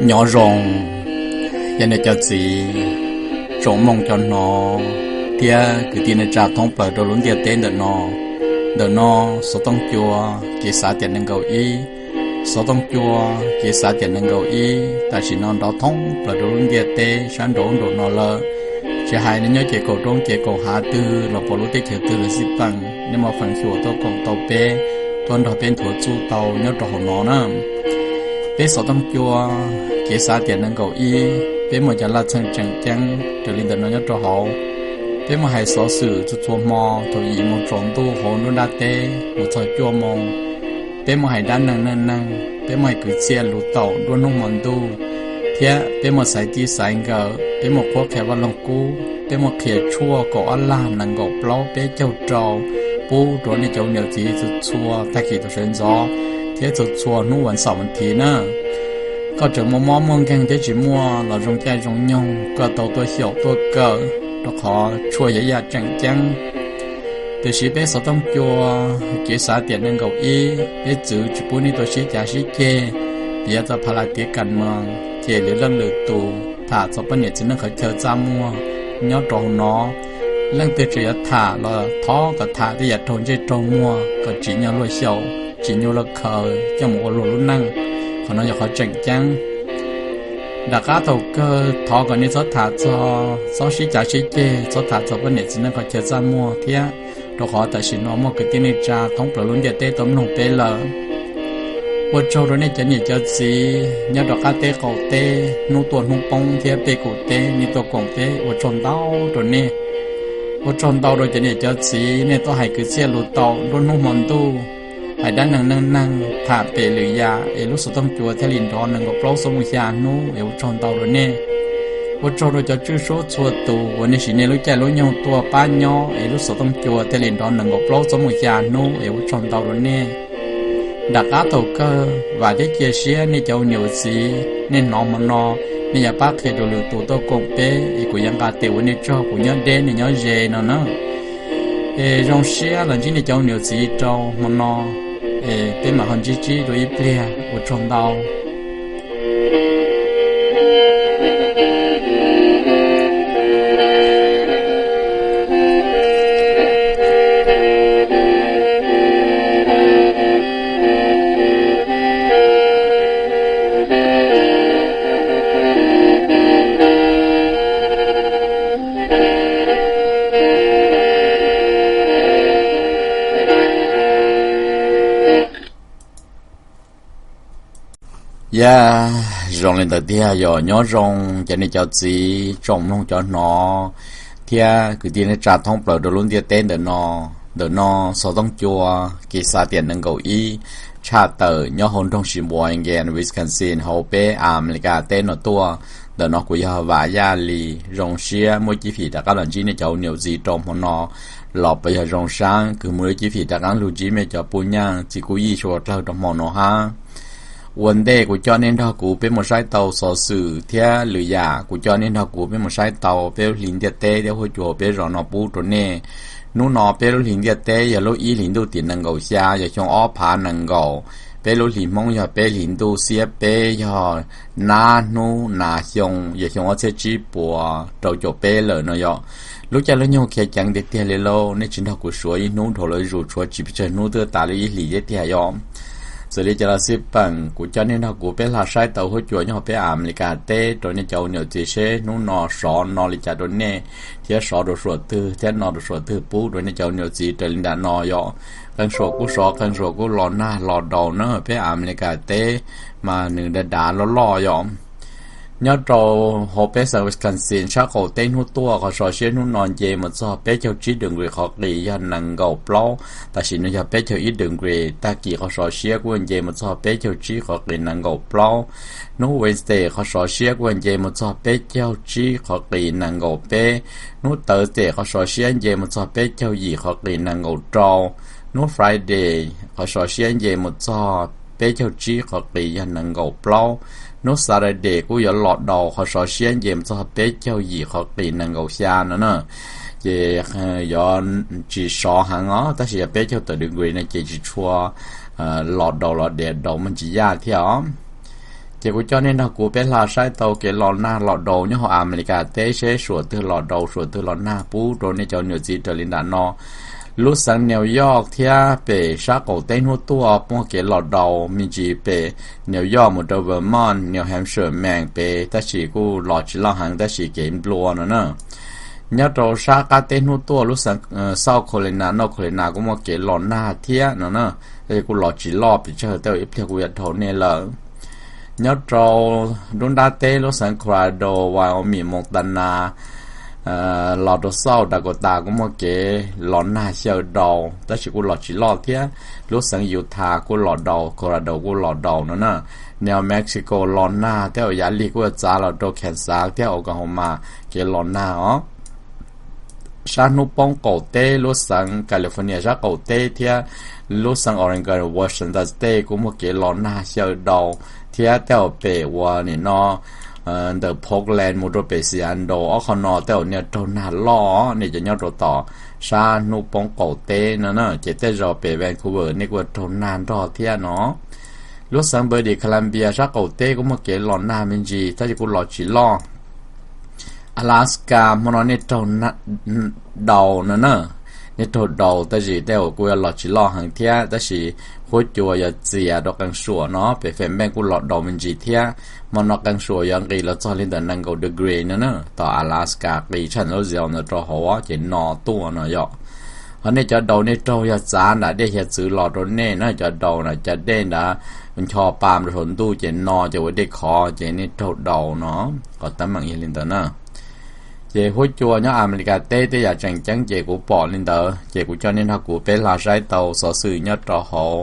Nyob zoo, yog nej cov txiv, tsoom mloog cov hnov, thiab kwv tij neej tsa thoob plaws rau lub ntiaj teb ntawm no. Ntawm no, xov tooj cua, kev xav tiam nees nkaum ib. Xov tooj cua, kev xav tiam nees nkaum ib tam sim no nrov thoob plaws rau lub ntiaj teb sab nraud nraum no lawm. Tsis hais nej nyob ces kaum roob ces kaum hav twg los pom lub teb chaws twg los xij peem, nej muaj feem xyuam tuaj koom tau peb, tuaj nrog peb nthuav txuj tau nyob rau hauv no na. Peb xov tooj cua, kev xav tiam nees nkaum ib, peb muaj cov laj txheej tseem ceeb raws li ntawm no nyob rau hauv. Peb muaj hais xov xwm txhua txhua hmo thaum yim moo tsaus ntuj hauv nruab nrab teb mus txog cuaj moo. Peb muaj hais dab neeg neej neeg, peb muaj hais kwv txhiaj lus taum nruab hnub hmo ntuj, thiab peb muaj xaiv txij xaiv nkawm, peb muaj qhuab qhia vaj loog kub, peb muaj qhia tshuaj kaum ob lag nees nkaum plaub peb caug rau pub rau nej cov niam txiv txhua txhua tag kis tau sawv ntxov thiab txhua txhua hnub vas xaum vas thiv na. Koj tseem muaj mob muaj nkeeg thiab tsis muaj los zoo caij zoo nyoog koj tau tuaj xyaum tuaj kawm, rau qhov tshuaj yog ib yam tseem ceeb. Tiam sis peb xov tooj cua, kev xav tiam nees nkaum ib, peb txwv tsis pub nej tuaj sib cav sib ceg, piav txog pha las tiav kas mas ces lwm leej lwm tus tham txog poj niam txiv neej qhov chaw txaj muag nyob rau hauv no. Leej twg tseem yuav tham los thov kom tham tej yam raug ntsej raug muag kom tsim nyog luag xyaum, tsim nyog luag khaws coj mus ua luag lub neej. Qhov no yog qhov tseem ceeb. Nram qab thaum kawg thov kom nej txhob tham txog, txhob sib cav sib ceg, txhob tham txog poj niam txiv neej qhov chaw txaj muag thiab, rau qhov tam sim no muaj kwv tij neej tsa thoob plaws lub ntiaj teb tau mloog peb lawm. Ua tsaug rau nej cov niam cov txiv nyob rau qab teb qaum teb, hnub tuaj hnub poob thiab pej kum teb nej tuaj koom peb, ua tsaug ntau rau nej. Ua tsaug ntau rau cov niam cov txiv nej tuaj hais kwv txhiaj lus taum nruab hnub hmo ntuj, hais dab neeg neej neeg tham pem lwm yam es lub xov tooj cua thiaj li nrov nees nkaum plaub xuab moos xya hnub es ua tsaug ntau rau nej. Ua tsaug rau cov tswj suab txhua tus uas nej siv nej lub caij lub nyoog tuaj pab nyob es lub xov tooj cua thiaj li nrov nees nkaum plaub xuab moos xya hnub es ua tsaug ntau rau nej. Nram qab thaum kawg vam thiab cia siab nej cov ua niam ua txiv nej hnov hmo no, nej yuav pab qhia rau lwm tus tuaj koom peb es kuv yuav nqa tes ua nej tsaug, kuv nyob deb nej nyob ze no na. Es zoo siab los ntsib nej cov ua niam ua txiv rau hmo no, es peb mam ho ntsib tsib rau ib pliag, ua tsaug ntau. Yog zoo li ntawd tiag, yog nyob zoo cov niam cov txiv tsoom mloog cov hnov thiab kwv tij neej tsa thoob plaws rau lub ntiaj teb ntawm no. Ntawm no xov tooj cua, kev xav tiam nees nkaum ib, tshaj tawm nyob hauv nroog Sheboygan, Wisconsin hauv peb Amelikas teb no tuaj. Ntawm no kuv yog Vam Yaj Lis, zoo siab muaj cib fim rov qab los ntsib nej cov ua niam ua txiv rau hmo no los puas yog zoo saib, kws muaj lub cib fim rov qab lug ntsib mej cov puj nyaaj txiv kuj yij suav dlawg rau hmo no hab. Ua ntej kuv coj nej nrog kuv peb mus saib tau xov xwm thiab lwm yam, kuv coj nej nrog kuv peb mus saib tau peb lub hli ntiaj teb thiab huab cua peb zos no pub rau nej. Hnub no peb lub hli ntiaj teb yog lub ib hlis ntuj tim nees nkaum xya, yog xyoo ob phav nees nkaum. Peb lub hlis Hmoob yog peb hlis ntuj xiab peb yog nab hnub nas xyoo yog xyoo ob txhiab tsib puas rau caum peb lawm no yom. Lub caij lub nyoog khiav ceev tiag tiag li lauj, nej tsis nrog kuv suav ib hnub dhau lawm zus tshuav tsis pes tsawg hnub twb tas li ib hlis tiag tiag yom. Xws li cas los xij peem kuv coj nej nrog kuv peb hla saib tau huab cua nyob hauv peb Amelikas teb rau nej cov ua niam txiv seb hnub no sov no li cas rau nej thiab sov rau suam twg thiab no rau suam twg pub rau nej cov ua niam txiv raws li nram no yom. Qee suam kuj sov qee suam kuj los nag los daus na peb Amelikas teb mas nws dav dav loj loj yom. Nyob rau hauv peb xeev Wisconsin sab qaum teb hnub tuaj qhov sov siab hnub no nce mus txog peb caug tsib degree qhov qis yog nees nkaum plaub, tam sim no yog peb caug ib degree. Tag kis qhov sov siab kuj nce mus txog peb caug tsib qhov qis nees nkaum plaub. Hnub Wednesday qhov sov siab kuj nce mus txog peb caug tsib qhov qis nees nkaum peb. Hnub Thursday qhov sov siab nce mus txog peb caug yim qhov qis nees nkaum rau. Hnub Friday qhov sov siab nce mus txog peb caug tsib qhov qis yog nees nkaum plaub. Hnub Saturday kuj yuav los daus qhov sov siab nce mus txog peb caug yim qhov qis nees nkaum xya no na. Ces yuav tsis sov heev os, tab sis yog peb caug tawm degree no ces tsis tshua los daus los dias daus muaj ntsis yaj thiab os. Ces kuv coj nej nrog kuv peb hla saib tau kev los nag los daus nyob hauv Amelikas teb seb suam twg los daus suam twg los nag pub rau nej cov niam txiv raws li nram no. Lub xeev New York thiab pem sab qaum teb hnub tuaj muaj kev los daus me ntsis pem New York mus rau Vermont, New Hampshire, Maine pem tab sis kuj los tsis loj heev tab sis kev nplua no na. Nyob rau sab qab teb hnub tuaj lub xeev South Carolina, North Carolina kuj muaj kev los nag thiab no na, tab sis kuj los tsis loj pes tsawg, tej zaum ib pliag kuj yuav dhau nej lawm. Nyob rau nruab nrab teb lub xeev Colorado, Wyoming, Montana, los rau South Dakota kuj muaj kev los nag xyaw daus tab sis kuj los tsis loj thiab. Lub xeev Utah kuj los daus, Colorado kuj los daus no na. New Mexico los nag thiab, yav lig kuj yuav txav los rau Kansas thiab Oklahoma kev los nag os. Sab hnub poob qaum teb lub xeev California sab qaum teb thiab lub xeev Oregon, Washington State kuj muaj kev los nag xyaw daus thiab, tej zaum pem uas nim no ntawm Portland mus rau pem Seattle ob qho no tej zaum nej raug nag loj, nej cov nyob rau tom sab hnub poob qaum teb no na, ces tej zaum pem Vancouver nej kuj raug nag nrog thiab no. Lub xeev British Columbia sab qaum teb kuj muaj kev los nag me ntsis tab sis kuj los tsis loj. Alaska hmo no nej raug daus no na, nej raug daus tab sis tej zaum kuj yuav los tsis loj heev thiab tab sis huab cua yuav txias rau qee suam no, pem Fairbanks kuj los daus me ntsis thiab. Hmo no qee suam yuav nqis los txog li ntawm nees nkaum degree no na, tom Alaska qis tshaj lub zos ntawd rau hauv ces no tuaj no yom. Ho nej cov daus nej raug yog txav nram dej hiav txwv los rau nej na, cov daus na cov dej nrad ncho pa rau saum ntuj ces no ces ua dej khov ces nej raug daus no, qhov teeb meem yog li ntawd na. Ces huab cua nyob Amelikas teb tej yam tseem ceeb ces kuv pom li ntawd ces kuv coj nej nrog kuv peb hla saib tau xov xwm nyob rau hauv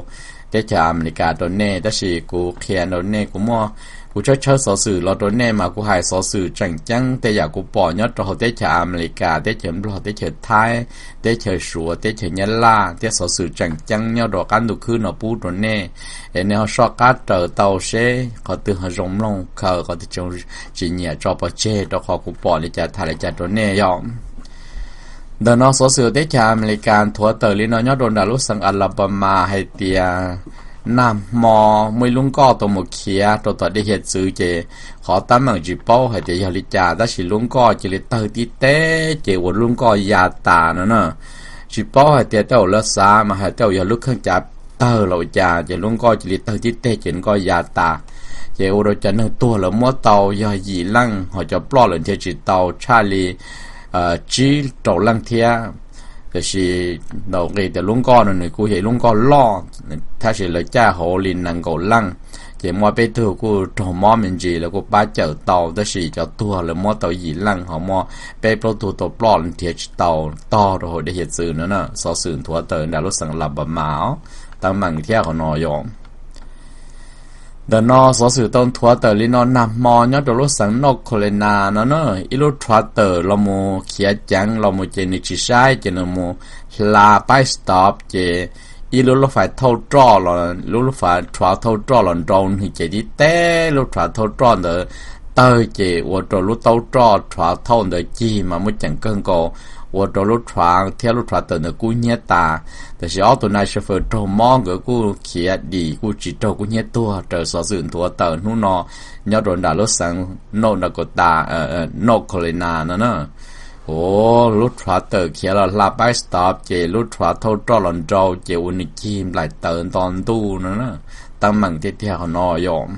teb chaws Amelikas rau nej, tab sis kuv qhia rau nej kuv muaj, kuv tshawb tshawb xov xwm los rau nej mas kuv hais xov xwm tseem ceeb tej yam kuv pom nyob rau hauv teb chaws Amelikas, teb chaws Nplog, teb chaws Thaib, teb chaws Suav, teb chaws Nyab Laj thiab xov xwm tseem ceeb nyob rau qab ntuj khwb no pub rau nej, es nej ho soj qab raws tau seb qhov twg ho zoo mloog khaws, qhov twg tsis nyiam tso pov tseg rau qhov kuv pom li cas tham li cas rau nej yom. Ntawm no xov xwm teb chaws Amelikas nthuav tawm li no nyob rau nram lub xeev Alabama hais tias nag hmo muaj ib lub nkoj tau mus khiav rau tom dej hiav txwv ces qhov teeb meem tsis paub hais tias yog li cas tab sis lub nkoj cia li tawg tib teg ces ua lub nkoj ya tas no na. Tsis paub hais tias tej zaum lawv xav mas hais tej zaum yog lub kheej cav tawg los ua cas ces lub nkoj cia li tawg tib teg ces nkoj ya tas. Ces ua rau cov neeg tuag lawv muab tau yog yim leej, ho cov ploj lawm nrhiav tsis tau tshaj li tsib rau leej thiab. Tiam sis ntaus nqi tias lub nkoj no nws kuj yog ib lub nkoj loj, tab sis lawv caij hauv li nees nkaum leej, ces muaj peb tug kuj raug mob me ntsis lawv kuj pab cawm tau, tab sis cov tuag lawv muab tau yim leej, ho muaj peb plaub tug tau ploj nrhiav tsis tau tog rau hauv dej hiav txwv no na. Xov xwm nthuav tawm nram lub xeev Alabama os, teeb meem thiab qhov no yom. Ntawm no xov xwm tau nthuav tawm li no, nag hmo nyob rau lub xeev North Carolina no na, ib lub tractor los mus khiav ceev los mus ces nws tsis saib ces nws mus hla pab stop ces ib lub lub fais thauj roj los, lub lub fais truck thauj roj los nrau nws ces tib teg lub truck thauj roj ntawd tawg ces ua rau lub taub roj rhuav thauj ntawd cig mas muaj ceem kawg nkaus, ua rau lub rhuav thiab lub rhuav tawm ntawd kub hnyiab tas. Tiam sis ob tug nais xyov fawm raug mob nkawd kuj khiav dim kuj tsis raug kub hnyiab tuag raws xov xwm nthuav tawm hnub no nyob rau nram lub xeev North Dakota, North Carolina no na. Ua lub rhuav tawm khiav los hla pab stop ces lub rhuav thauj roj los nrau ces ua nws cig nplaim tawv nto ntuj no na. Teeb meem tiag tiag qhov no yom.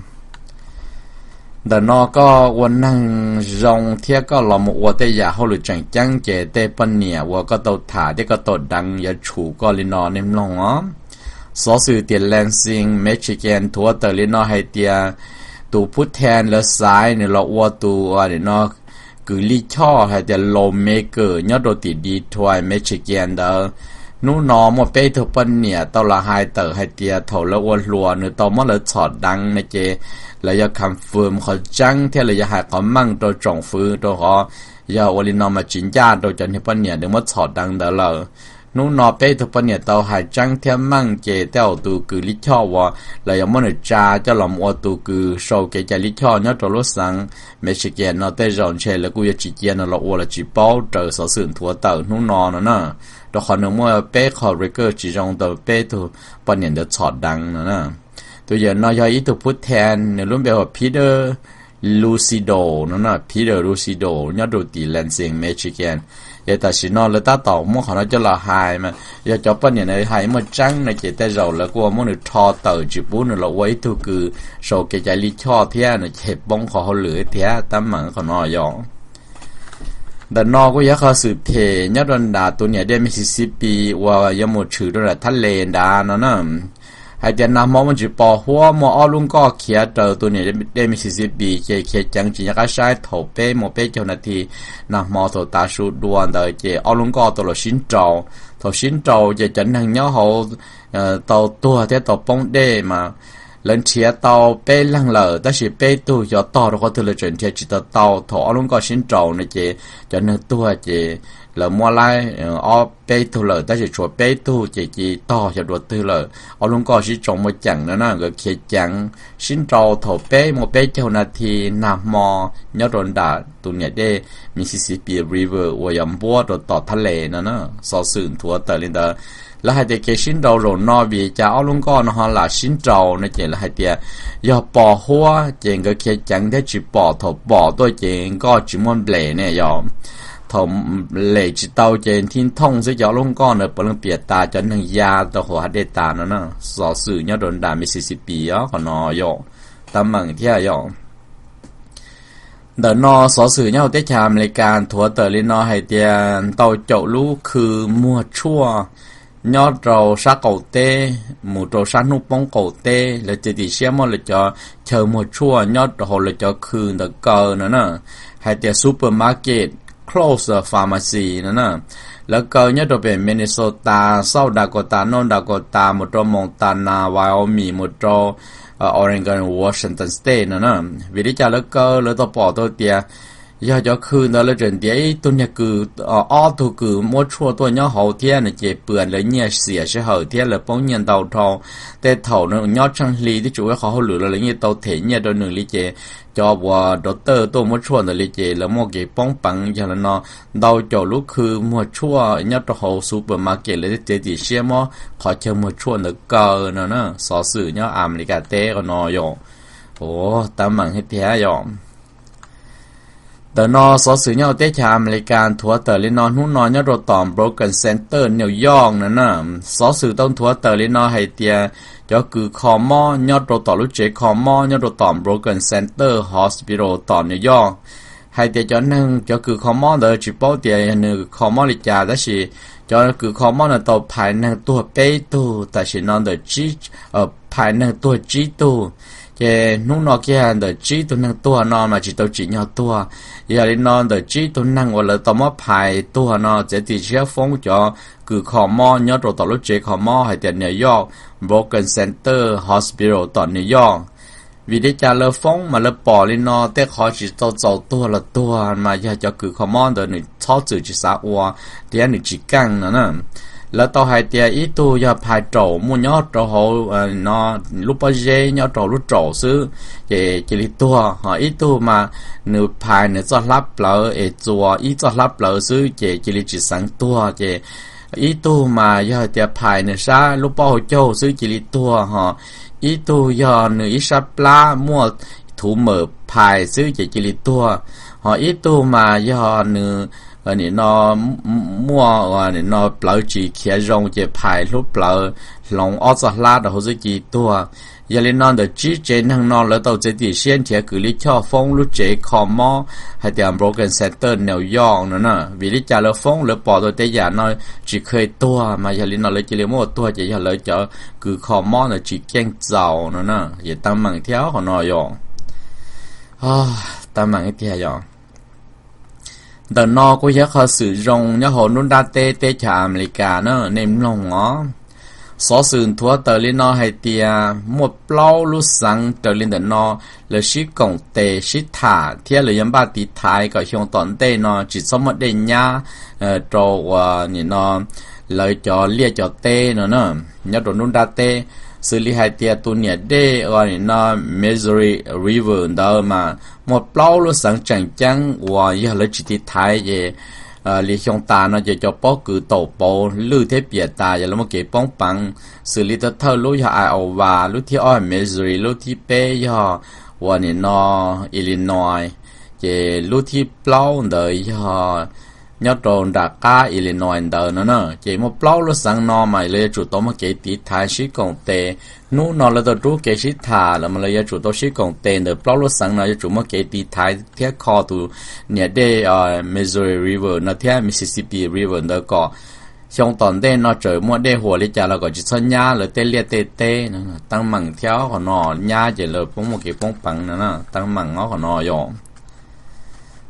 Ntawm no koj ua neeg zoo thiab koj los mus ua tej yam hauj lwm tseem ceeb ces tej poj niam uas koj tau tham thiab koj tau deev yuav tshum koj li no nej mloog os. Xov xwm tias Lansing, Michigan nthuav tawm li no hais tias tus phub then lawv xaiv nws los ua tus no kws lij choj hais tias lawmaker nyob rau tim Detroit, Michigan ntawd. Hnub no muaj peb tug poj niam tau los hais tawm hais tias thaum lawv ua hluas nws tau muab lawv txhom deev no ces lawv yog confirm qhov tseeb thiab lawv yog hais qhov meej rau tsoom fwv rau qhov yog ua li no mas tsis ncaj rau cov niag poj niam nws muab txhom deev ntawd lawm. Hnub no peb tug poj niam tau hais tseeb thiab meej ces tej zaum tus kws lij choj uas lawv yuav muab nws tsa coj los ua tus kws sau kev cai lij choj nyob rau lub xeev Michigan no tej zaum ntshe lawv kuj yuav tsis cia nws los ua los tsis paub raws xov xwm nthuav tawm hnub no no na, rau qhov nws muaj peb qho record tsis zoo tau peb tug poj niam ntawd txhom deev no na. Tus yawm no yog ib tug phub then, nws lub npe hu ua Peter Lucido no na, Peter Lucido nyob rau tim Lansing, Michigan. Ces tam sim no lawv tab tom muab qhov no coj los hais mas yog cov poj niam na hais muaj tseeb no ces tej zaum lawv kuj muab nws rho tawm tsis pub nws los ua ib tug kws sau kev cai lij choj thiab no ces poob qhov hauj lwm thiab teeb meem qhov no yom. Ntawm no kuj yog qhov xwm phem nyob rau nram tus niam dej Mississippi uas yuav mus tshwm rau nram thab les nrad no na. Hais tias nag hmo muaj ntsis pos huab muaj ob lub nkoj khiav raws tus niam dej Mississippi ces khiav ceev tsis nco qab saib thaum peb mus peb caug nas this nag hmo thaum tav su dua ntawd ces ob lub nkoj tau los sib nraus. Thaum sib nraus ces cov neeg nyob hauv tau tuag thiab tau poob dej mas lawv nrhiav tau peb leeg lawm tab sis peb tug xyov tog rau qhov twg lawv tseem nrhiav tsis tau tau. Thaum ob lub nkoj sib nraus no ces cov neeg tuag ces lawv muab laib ob peb tug lawm tab sis tshuav peb tug ces cia tog xyov dua twg lawm. Ob lub nkoj sib tsoo muaj ceem no na, nkawd khiav ceev sib nraus thaum peb mus peb caug nas this nag hmo nyob rau nram tus niam dej Mississippi River uas yog npuab rau tom thab les no na. Xov xwm nthuav tawm li ntawd. Lawv hais tias kev sib nraus zaum no vim cas ob lub nkoj no ho lam sib nraus no ces lawv hais tias yog pos huab ces nkawd khiav ceev thiab tsis pom, thaum pom tuaj ces nkoj tsis muaj nplej ne yom. Thaum lem tsis tau ces nthi thooj xwb ces ob lub nkoj ntawd puav leej piam tas, cov neeg ya tau hauv hav dej tas no na. Xov xwm nyob rau nram Mississippi os qhov no yom, teeb meem thiab yom. Ntawm no xov xwm nyob hauv teb chaws Amelikas nthuav tawm li no hais tias ntau caum lub khw muag tshuaj nyob rau sab qaum teb mus rau sab hnub poob qaum teb, lawv txiav txim siab muab lawv cov chaw muag tshuaj nyob rau hauv lawv cov khw ntawd kaw no na. Hais tias supermarket, close pharmacy no na. Lawv kaw nyob rau pem Minnesota, South Dakota, North Dakota, mus rau Montana, Wyoming, mus rau Oregon, Washington State no na. Vim li cas lawv kaw? Lawv tau pom tau tias yog cov khw ntawd lawv tseem ntiav ib tug niag kws, ob tug kws muab tshuaj tuaj nyob hauv thiab no ces pwm lawv nyiaj xiam sij hawm thiab lawv poob nyiaj ntau dhau. Tej thaum nws nyob tsheej hli twb tsis ua qhov hauj lwm los lawv yeej tau them nyiaj rau nws li ces cov uas doctor tuaj muab tshuaj ntawd li ces lawv muaj kev poob peev. Yog li no ntau caum lub khw muag tshuaj nyob rau hauv supermarket lawv txiav txim siab muab qhov chaw muag tshuaj ntawd kaw no na. Xov xwm nyob Amelikas teb qhov no yom. Ua teeb meem thiab yom. Ntawm no xov xwm nyob hauv teb chaws Amelikas nthuav tawm li no hnub no nyob rau tom Brooklyn Center, New York no na. Xov xwm tau nthuav tawm li no hais tias cov kws kho mob nyob rau tom lub tsev kho mob nyob rau tom Brooklyn Center Hospital tom New York, hais tias cov neeg cov kws kho mob ntawd tsis paub tias yog nws kho mob li cas tab sis cov kws kho mob no tau phais neeg tuag peb tug, tam sim no ntawm phais neeg tuag tsib tug. Ces hnub no kiag ntawm tsib tug neeg tuag no mas tsis tau tsim nyog tuag. Yog li no ntawm tsib tug neeg uas lawv tau muab phais tuag no txiav txim siab foob cov kws kho mob nyob rau tom lub tsev kho mob hais tias New York Brooklyn Center Hospital tom New York. Vim li cas lawv foob mas lawv pom li no tej qhov tsis tau txaus tuag los tuag mas yog cov kws kho mob ntawd nws txhob txwm tsis xav ua thiab nws tsis keej no na. Lawv tau hais tias ib tug yog phais raum muaj nyob rau hauv no lub pob zeb nyob rau hauv lub raum xwb ces cia li tuag, ho ib tug mas nws phais nws txoj hlab plawv es txuas ib txoj hlab plawv xwb ces cia li tsis xeev tuag, ces ib tug mas yog tias phais nws sab lub pob hauv caug xwb cia li tuag, ho ib tug yog nws ib sab plab muaj thuv mawm phais xwb ces cia li tuag, ho ib tug mas yog nws nim no muaj nim no plawv tsis khiav zoo ces phais lub plawv hloov ob txoj hlab rau hauv xwb cia li tuag. Yog li no ntawm tsib tsev neeg no lawv tau txiav txim siab nrhiav kws lij choj foob lub tsev kho mob hais tias Broken Center New York no na. Vim li cas lawv foob lawv pom tau tej yam no tsis kheev tuag, mas yog li no lawv cia li muab ua tuag ces yog lawv cov kws kho mob ntawd tsis keej txaus no na. Yeej teeb meem thiab qhov no yog teeb meem tiag yog. Ntawm no kuj yog qhov xwm zoo nyob hauv nruab nrab teb teb chaws Amelikas na, nej mloog os. Xov xwm nthuav tawm li no hais tias muaj plaub lub xeev raws li ntawm no lawv sib koom tes sib tham thiab lawv yuav npaj tiv thaiv kom xyoo tom ntej no tsis txhob muaj dej nyab rau uas nim no lawv cov liaj cov teb no na, nyob rau nruab nrab teb. Xws li hais tias tus niam dej uas nim no Missouri River ntawd mas muaj plaub lub xeev tseem ceeb uas yog lawv tsis tiv thaiv ces li xyoo tas no ces cov pob kws taum pauv lwj thiab piam tas yog lawv muaj kev poob peev. Xws li thawj lub yog Iowa, lub thib ob Missouri, lub thib peb yog uas nim no Illinois, ces lub thib plaub ntawd yog nyob rau nram qab Illinois ntawd no na. Ces muaj plaub lub xeev no mas lawv yuav tsum tau muaj kev tiv thaiv sib koom tes. Hnub no lawv tau rub kev sib tham lawm mas lawv yuav tsum tau sib koom tes ntawm plaub lub xeev no yuav tsum muaj kev tiv thaiv thiab kho tus niam dej Missouri River no thiab Mississippi River ntawd kom xyoo tom ntej no txawm muaj dej huam li cas los kom tsis txhob nyab lawv tej liaj tej teb no. Teeb meem thiab qhov no, nyab ces lawv poob muaj kev poob peev no, teeb meem qhov no yog.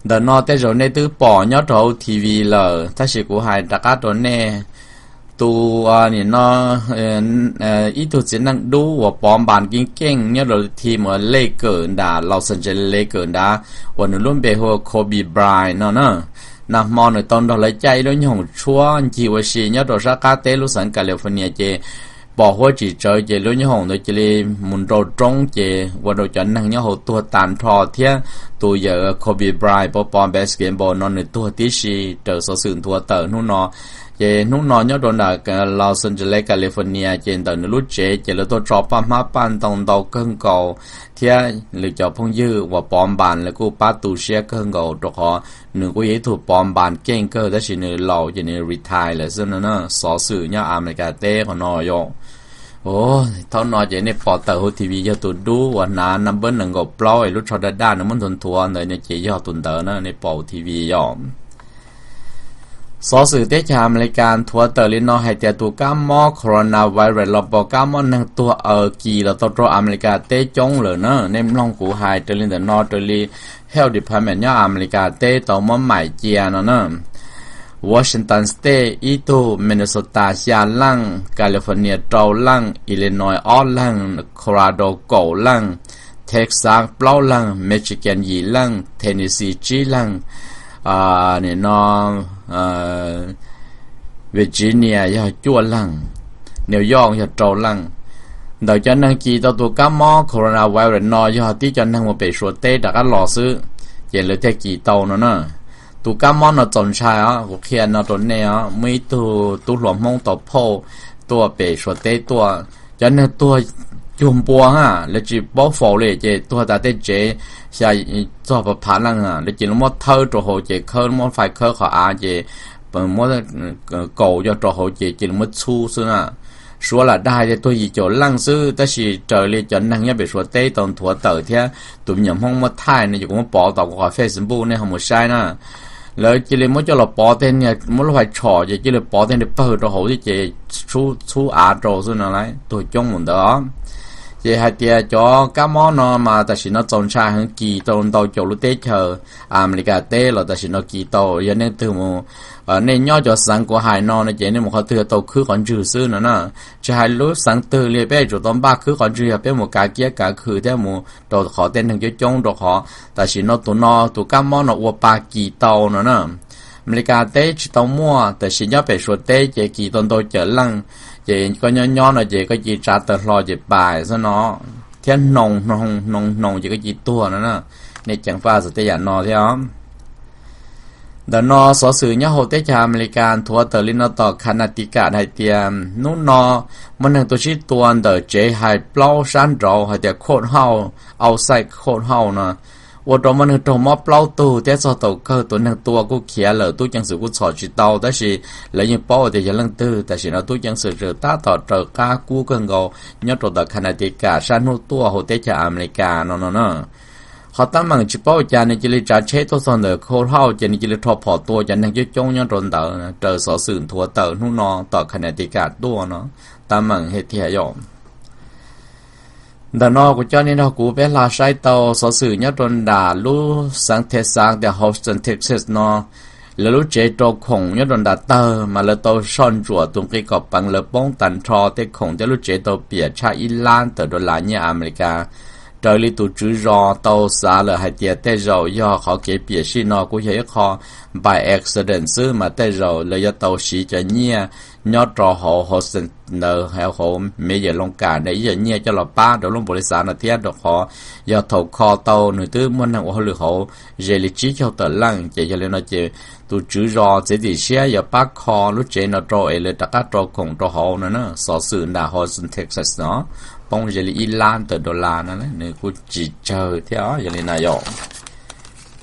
Ntawm no tej zaum nej twb pom nyob rau hauv T V lawm tab sis kuv hais rov qab rau nej. Tus nim no ib tug txiv neej dub uas pov npas keej keej nyob rau team uas Lakers nram Los Angeles Lakers nrad uas nws lub npe hu ua Kobe Bryant no na, nag hmo nws tau nrog lawv caij ib lub nyoob hoom tshuab ncig ua si nyob rau sab qab teb lub xeev California ces pom huab tsis tsawv ces lub nyoob hoom ntawd cia li mus nraus roob ces ua rau cov neeg nyob hauv tuag tag nrho thiab tus yawm Kobe Bryant pov pov basketball no nws tuag tib si raws xov xwm nthuav tawm hnub no. Ces hnub no nyob rau nram Los Angeles California ces ntawm nws lub tsev ces lawv tuaj tso paj hmab paj ntoo ntau kawg nkaus thiab lwm cov phooj ywg uas pov npas lawv kuj pab tu siab kawg nkaus rau qhov nws kuj yog ib tug pov npas keej kawg tab sis nws laus ces nws retire lawm xwb no na. Xov xwm nyob Amelikas teb qhov no yog. Thaum no ces nej pom tawm hauv T V yog tus dub uas hnav naj npawb nees nkaum plaub es lub tsho daj daj nws muab nthuav nthuav ntawd no ces yog tus ntawd na, nej pom T V yog. Xov xwm teb chaws Amelikas nthuav tawm li no hais tias tus kab mob coronavirus los pom kab mob neeg tuag aws kis los tau rau Amelikas teb coob lawm na. Nej mloog kuv hais raws li ntawm no raws li Health Department nyob Amelikas teb tau muab maim cia no na. Washington State ib tug, Minnesota xya leej, California rau leej, Illinois ob leeg, Colorado kaum leej, Texas plaub leeg, Michigan yim leej, Tennessee tsib leeg, nim no Virginia yog cuaj leeg, New York yog rau leej. Ntawm cov neeg kis tau tus kab mob coronavirus no yog tib cov neeg mus pem Suav teb rov qab los xwb, ces lawv thiaj kis tau no na. Tus kab mob no txaus ntshai os, kuv qhia no rau nej os, muaj ib tug tub hluas Hmoob tau phauj tuaj pem Suav teb tuaj, cov neeg tuag cuag npua ha, lawv tsis paub faus li ces tuag tas tej tsev xya txog phav phav leej, lawv cia li muab thawb rau hauv ces khawb, muab fais khawb qhov av ces muab kaus coj rau hauv ces cia li muab txhub xwb na. Suav lam dag tias tuag yim caum leej xwb tab sis raws li cov neeg nyob pem Suav teb tau nthuav tawm thiab tus me nyuam Hmoob muab thaij no ces kuv muab pov tau kuv qhov Facebook nej ho mus saib na. Lawv cia li muab coj los pov tej niag muab lub fais tshom ces cia li pov tej niag pawg rau hauv thiab ces txhub av rau xwb no, tuag coob mus ntawd. Ces hais tias cov kab mob no mas tam sim no txaus ntshai heev kis tau ntau caum lub teb chaws Amelikas teb los tam sim no kis tau. Yog nej twg mus, nej nyob cov xeev kuv hais no no ces nej mus qhov twg yuav tau khwb qhov ntswg xwb no na. Tsis hais lub xeev twg li peb yuav tsum tau npaj khwb qhov ntswg yog peb mus kav kiab kav khw thiab mus rau qhov tej neeg coob coob rau qhov tam sim no tus no tus kab mob no ua pa kis tau no na. Amelikas teb tsis tau muaj, tab sis nyob pem Suav teb ces kis tau ntau cawm leej, ces koj nyob nyob no ces koj cia li tsav taws hlo ces pais xwb no, thiab hnoos hnoos hnoos hnoos ces koj cia li tuag no na. Nej ceev faj txog tej yam no thiab os. Ntawm no xov xwm nyob hauv teb chaws Amelikas nthuav tawm li no tom Connecticut hais tias hnub no muaj neeg tuag sib tua ntawm tsev hais plaub sab nraud hais tias courthouse, outside courthouse no, ua rau muaj neeg raug mob plaub tug thiab txog thaum kawg tus neeg tua kuj khiav lawm, tub ceev xwm kuj txhom tsis tau, tab sis lawv yeej paub tias yog leej twg. Tam sim no tub ceev xwm tseem tab tom raws qab kub kawg nkaus nyob rau tom Connecticut sab hnub tuaj hauv teb chaws Amelikas no no na. Qhov teeb meem tsis paub cas nws cia li tsav tsheb tuaj txog ntawm courthouse ces nws cia li rho phom tua cov neeg coob coob nyob rau ntawd, raws xov xwm nthuav tawm hnub no tom Connecticut tuaj no, teeb meem heev tiag yom. Ntawm no kuv coj nej nrog kuv peb hla saib tau xov xwm nyob rau nram lub xeev Texas tias Houston, Texas no, lawv lub tsev rau khoom nyob rau nram tawg mas lawv tau soj ntsuam tus nqi kom peev lawv poob tag nrho tej khoom thiab lub tsev tau piam tshaj ib lab tawm dollar nyiaj Amelikas. Raws li tus tswv zos tau xav lawm hais tias tej zaum yog qhov kev piam sij no kuj yog ib qho by accident xwb mas tej zaum lawv yuav tau siv cov nyiaj nyob rau hauv Houston ntawd, hauv mayor Logan ntawd ib yam nyiaj coj los pab rau lub npaum li xav no thiab, rau qhov yog thaum kho tau nws twb muaj neeg ua hauj lwm hauv ze li tsib caug tawm leej. Ces yog li no ces tus tswv zos txiav txim siab yuav pab kho lub tsev no rau es lawv rov qab rau khoom rau hauv no na. Xov xwm nram Houston, Texas no, poob ze li ib lab tawm dollar no, nws kuj tsis tsawg thiab yog li na yom.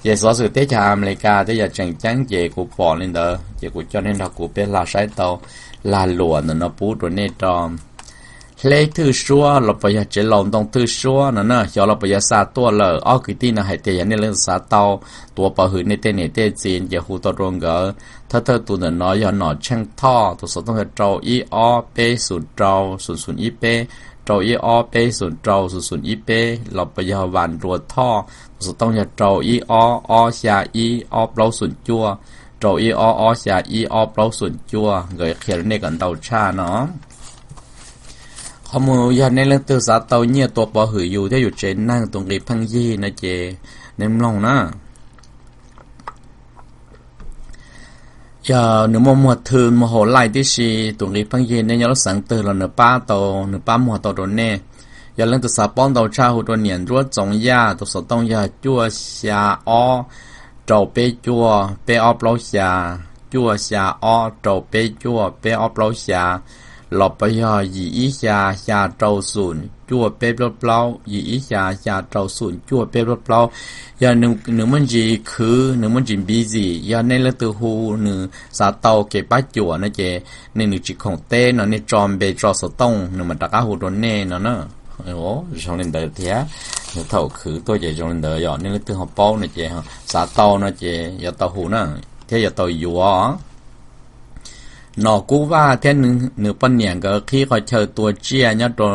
Ces xov xwm teb chaws Amelikas tej yam tseem ceeb ces kuv pom li ntawd ces kuv coj nej nrog kuv peb hla saib tau lag luam ntawm no pub rau nej rau. Hleb thwj suab los puas yog tsev laus ntoo thwj suab no na, xyov los puas yuav xa tuaj lawm. Ob kwv tij no hais tias yog nej leej twg xav tau, tuav pov hwm nej tej niam tej txiv ces hu tau rau nkawd. Thawj thawj tus ntawm no yog Nom Tsheej Thoj, tus xov tooj yog rau ib ob peb xoom rau xoom xoom ib peb, rau ib ob peb xoom rau xoom xoom ib peb, los puas yog Vam Nruas Thoj, tus xov tooj yog rau ib ob ob xya ib ob plaub xoom cuaj, rau ib ob ob xya ib ob plaub xoom cuaj, nkawd qhia rau nej kom ntau tshaj no. Qhov mus yog nej leej twg xav tau nyiaj tua pov hwm yus thiab yus tsev neeg tus nqi pheej yig no ces nej mloog na. Yog nws muaj muag thw muag hauv laij tib si, tus nqi pheej yig nej nyob lub xeev twg los nws pab tau, nws pab muag tau rau nej. Yog leej twg xav paub ntau tshaj hu rau niam Nruab Txoov Yaj, tus xov tooj yog cuaj xya ob rau peb cuaj peb ob plaub xya, cuaj xya ob rau peb cuaj peb ob plaub xya, los puas yog yim ib xya xya rau xoom cuaj peb plaub plaub, yim ib xya xya rau xoom cuaj peb plaub plaub. Yog nws muaj ntsis khwv, nws muaj ntsis busy, yog nej leej twg hu nws xav tau kev pab cuam no ces nej nws tsis khoom teb no nej tso npe tso xov tooj nws mam rov qab hu rau nej no na. Zoo li ntawd thiab, nws thaum khwv tuaj ces zoo li ntawd yom. Nej leej twg ho paub no ces xav tau no ces yuav tau hu na, thiab yuav tau yuav. Nom Kub Vaj thiab nws poj niam nkawd qhib qhov chaw tua tsiaj nyob rau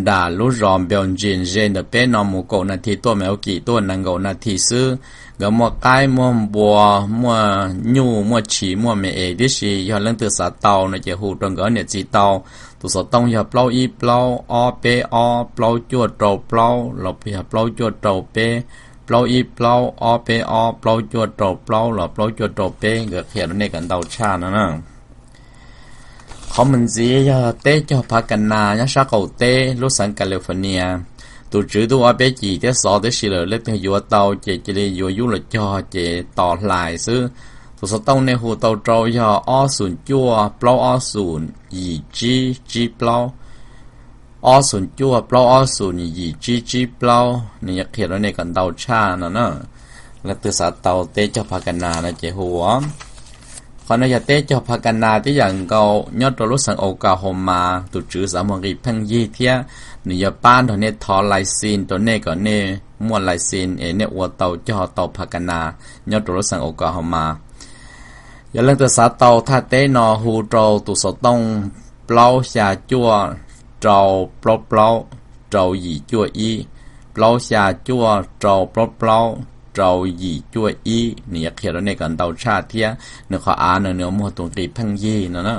nram lub zos Npeus Ntsis ze ntawm peb no mus kaum nas this, tuaj Milwaukee tuaj nees nkaum nas this xwb. Nkawd muaj qaib muaj npua, muaj nyuj muaj tshis muaj me es tib si. Yog leej twg xav tau no ces hu rau nkawd niam txiv tau. Tus xov tooj yog plaub ib plaub ob peb ob plaub cuaj rau plaub los puas yog plaub cuaj rau peb, plaub ib plaub ob peb ob plaub cuaj rau plaub los plaub cuaj rau peb, nkawd qhia rau nej kom ntau tshaj no na. Qhov mus ntxiv yog teb cog phav ka nas nyob sab qaum teb lub xeev California. Tus tswv twb ua peb cim thiab xov tib si lawm, leej twg yuav tau ces cia li yuav yub los cog ces tos hlais xwb. Tus xov tooj nej hu tau rau yog ob xoom cuaj plaub ob xoom yim tsib tsib plaub, ob xoom cuaj plaub ob xoom yim tsib tsib plaub, nws yuav qhia rau nej kom ntau tshaj no na. Leej twg xav tau teb cog phav ka nas no ces hu. Qhov no yog teb cog phav ka nas tib yam nkaus nyob rau lub xeev Oklahoma, tus tswv xav muag nqi pheej yig thiab nws yuav pab nrog nej thov license rau nej kom nej muaj license es nej ua tau cog tau phav ka nas nyob rau lub xeev Oklahoma. Yog leej twg xav tau thaj teb no hu rau tus xov tooj plaub xya cuaj rau plaub plaub rau yim cuaj ib, plaub xya cuaj rau plaub plaub rau yim cuaj ib, nws yuav qhia rau nej kom ntau tshaj thiab nws qhov av no nws muag tus nqi pheej yig no na.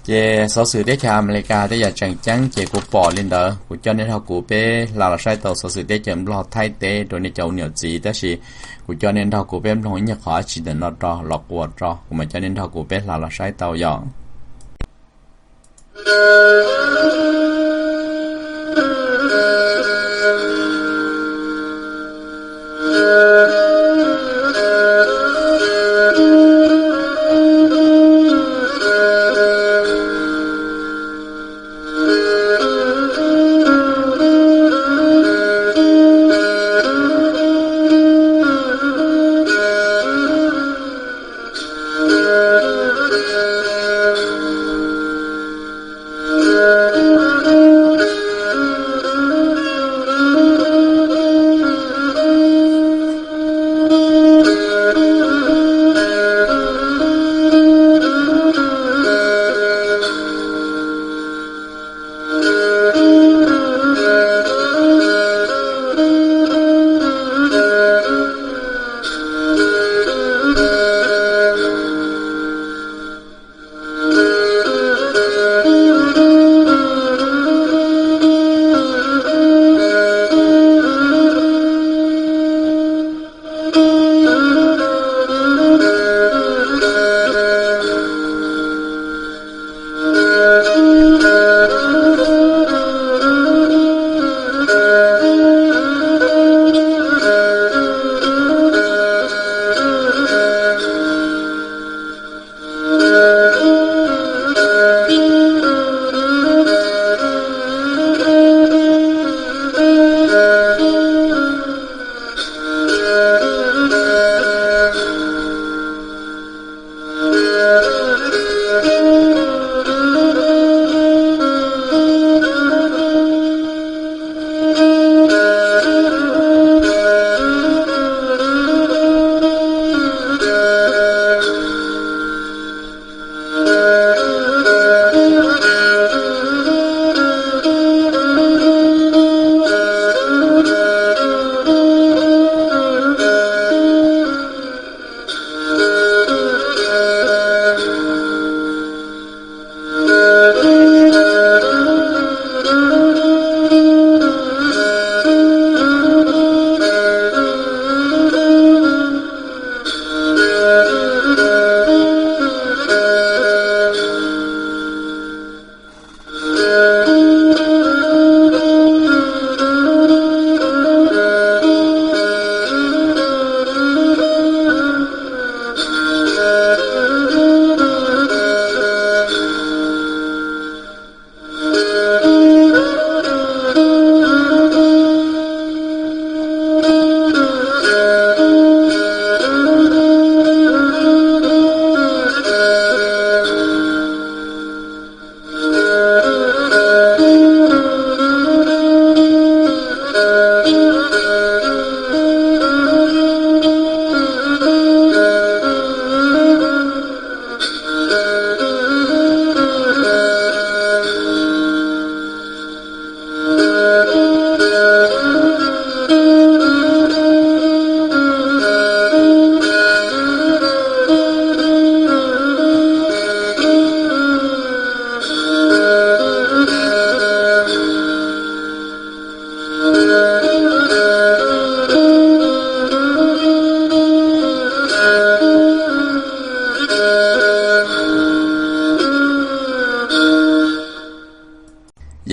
Ces xov xwm teb chaws Amelikas tej yam tseem ceeb ces kuv pom li ntawd, kuv coj nej nrog kuv peb hla los saib tau xov xwm teb chaws Nplog, Thaib teb rau nej cov ua niam txiv, tab sis kuv coj nej nrog kuv peb mloog ib nyuag qhov dab tsi ntawm no rau los quas rau, kuv mam coj nej nrog kuv peb hla los saib tau yom.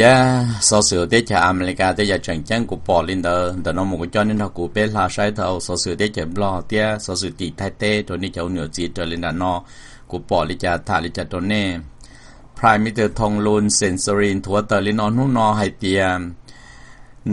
Yog xov xwm teb chaws Amelikas tej yam tseem ceeb kuv pom li ntawd, ntawm no mus kuv coj nej nrog kuv peb hla saib tau xov xwm teb chaws Nplog thiab xov xwm tim Thaib teb rau nej cov ua niam txiv raws li nram no kuv pom li cas tham li cas rau nej. Prime Minister Thongloun Sisoulin nthuav tawm li no hnub no hais tias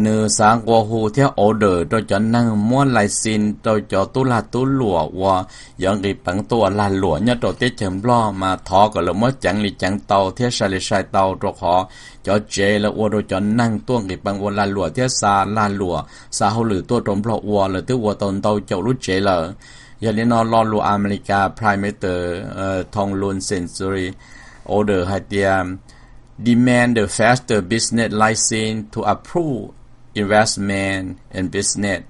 nws xav nqua hu thiab order rau cov neeg muab license rau cov tub lag tub luam uas yuav nqis peev tuaj ua lag luam nyob rau teb chaws Nplog mas thov kom lawv muab ceev li ceev tau thiab sai li sai tau, rau qhov cov tsev lawv ua rau cov neeg tuaj nqis peev ua lag luam thiab xa lag luam xa hauj lwm tuaj rau Nplog ua lawv twb ua tau ntau caum lub tsev lawm. Yog li no lo lus Amelikas Prime Minister Thongloun Sisoulin order hais tias demand the faster business license to approve investment and business.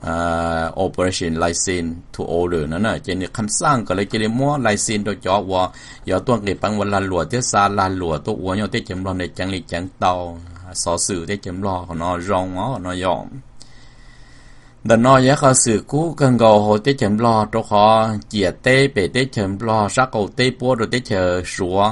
operation license to order no na, ces nws kham xaj kom lawv cia li muab license rau cov uas yuav tuaj nqis peev ua lag luam thiab xa lag luam tuaj ua nyob teb chaws Nplog ntawd ceev li ceev tau. Xov xwm teb chaws Nplog qhov no zoo os no yog. Ntawm no yog ib qhov xwm kub kawg nkaus hauv teb chaws Nplog rau qhov ciam teb pem teb chaws Nplog sab qaum teb puab rau teb chaws Suav.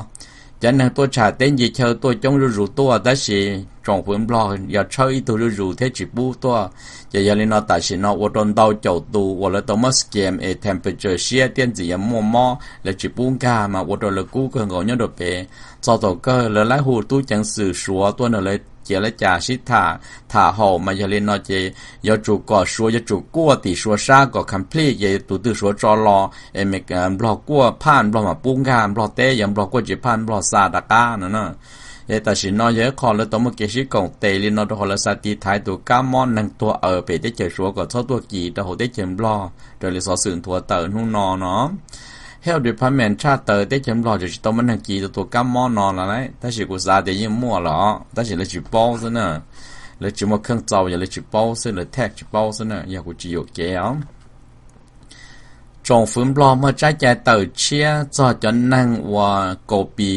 Cov neeg tuaj tsham teb ncig chaw tuaj coob zuj zus tuaj tab sis tsoom fwv Nplog yog tshawb ib tug zuj zus thiab tsis pub tuaj. Ces yog li no tam sim no ua rau ntau caum tus uas lawv tau muab scam es temperature siab thiab ntxim yuav muaj mob lawv tsis pub nkag mas ua rau lawv kub kawg nkaus nyob rau pem. Txog thaum kawg lawv laib hu tub ceev xwm Suav tuaj nrog lawv cia lawv cas sib tham tham haum mas yog li no ces yuav tsum kom Suav yuav tsum kuaj tim Suav sab kom complete ces tus twg Suav tso los es Nplog kuaj phaj Nplog mam pub nkag Nplog teb, yog Nplog kuaj tsis phaj Nplog xa rov qab no na. Es tam sim no yog ib qho lawv tau muaj kev sib koom tes li no rau qhov lawv xav tiv thaiv tus kab mob neeg tuag aws pem teb chaws Suav kom txhob tuaj kis rau hauv teb chaws Nplog raws li xov xwm nthuav tawm hnub no no. Health Department tshaj tawm teb chaws Nplog tseem tsis tau muaj neeg kis tau tus kab mob no los lawm tab sis kuv xav tias yeej muaj lawm tab sis lawv tsis paub xwb na. Lawv tsis muaj kheej txaus yog lawv tsis paub xwb, lawv tag tsis paub xwb na, yog kuv tsis yuam kev os. Tsoom fwv Nplog muaj tsab cai tawm tshiab txog cov neeg uas copy,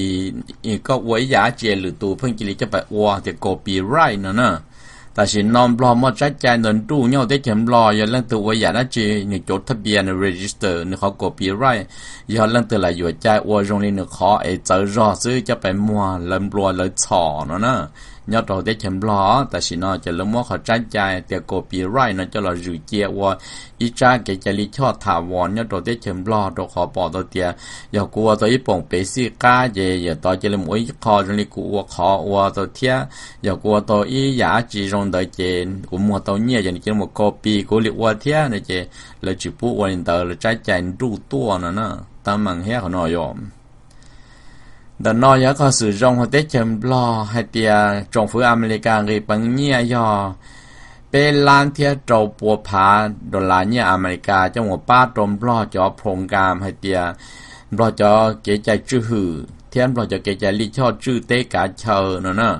koj ua ib yam dab tsi lwm tus pheej cia li coj pais ua tias copyright no na. Tam sim no Nplog muaj tsab cai ntawd nruj nyob teb chaws Nplog, yog leej twg ua yam dab tsi nws cov thaj pias nws register nws qhov copyright, yog leej twg lam yuam cai ua zoo li nws qhov es txawv zog xwb coj pais muag lawv nplua lawv txhom no na. Nyob rau teb chaws Nplog tam sim no ces lawv muab qhov tsab cai tias copyright no coj los zwm cia ua ib tsab kev cai lij choj tham vos nyob rau teb chaws Nplog rau qhov pom tau tias yog kuv ua tau ib poom pev xij qab ces yawm tod cia li mus ua ib qho zoo li kuv ua qhov ua tau thiab, yog kuv ua tau ib yam dab tsi zoo ntawd ces kuv muag tau nyiaj ces nws cia li mus copy kuv li ua thiab no ces lawv tsis pub ua li ntawd, lawv tsab cai nruj tuaj no na. Tab meeg thiab qhov no yog. Ntawm no yog ib qho xwm zoo hauv teb chaws Nplog hais tias tsoom fwv Amelikas nqis peev nyiaj yog peb lab thiab rau pua phav dollar nyiaj Amelikas coj mus pab rau Nplog cov program hais tias Nplog cov kev cai tswj hwm thiab Nplog cov kev cai lij choj tswj teb kav chaw no na.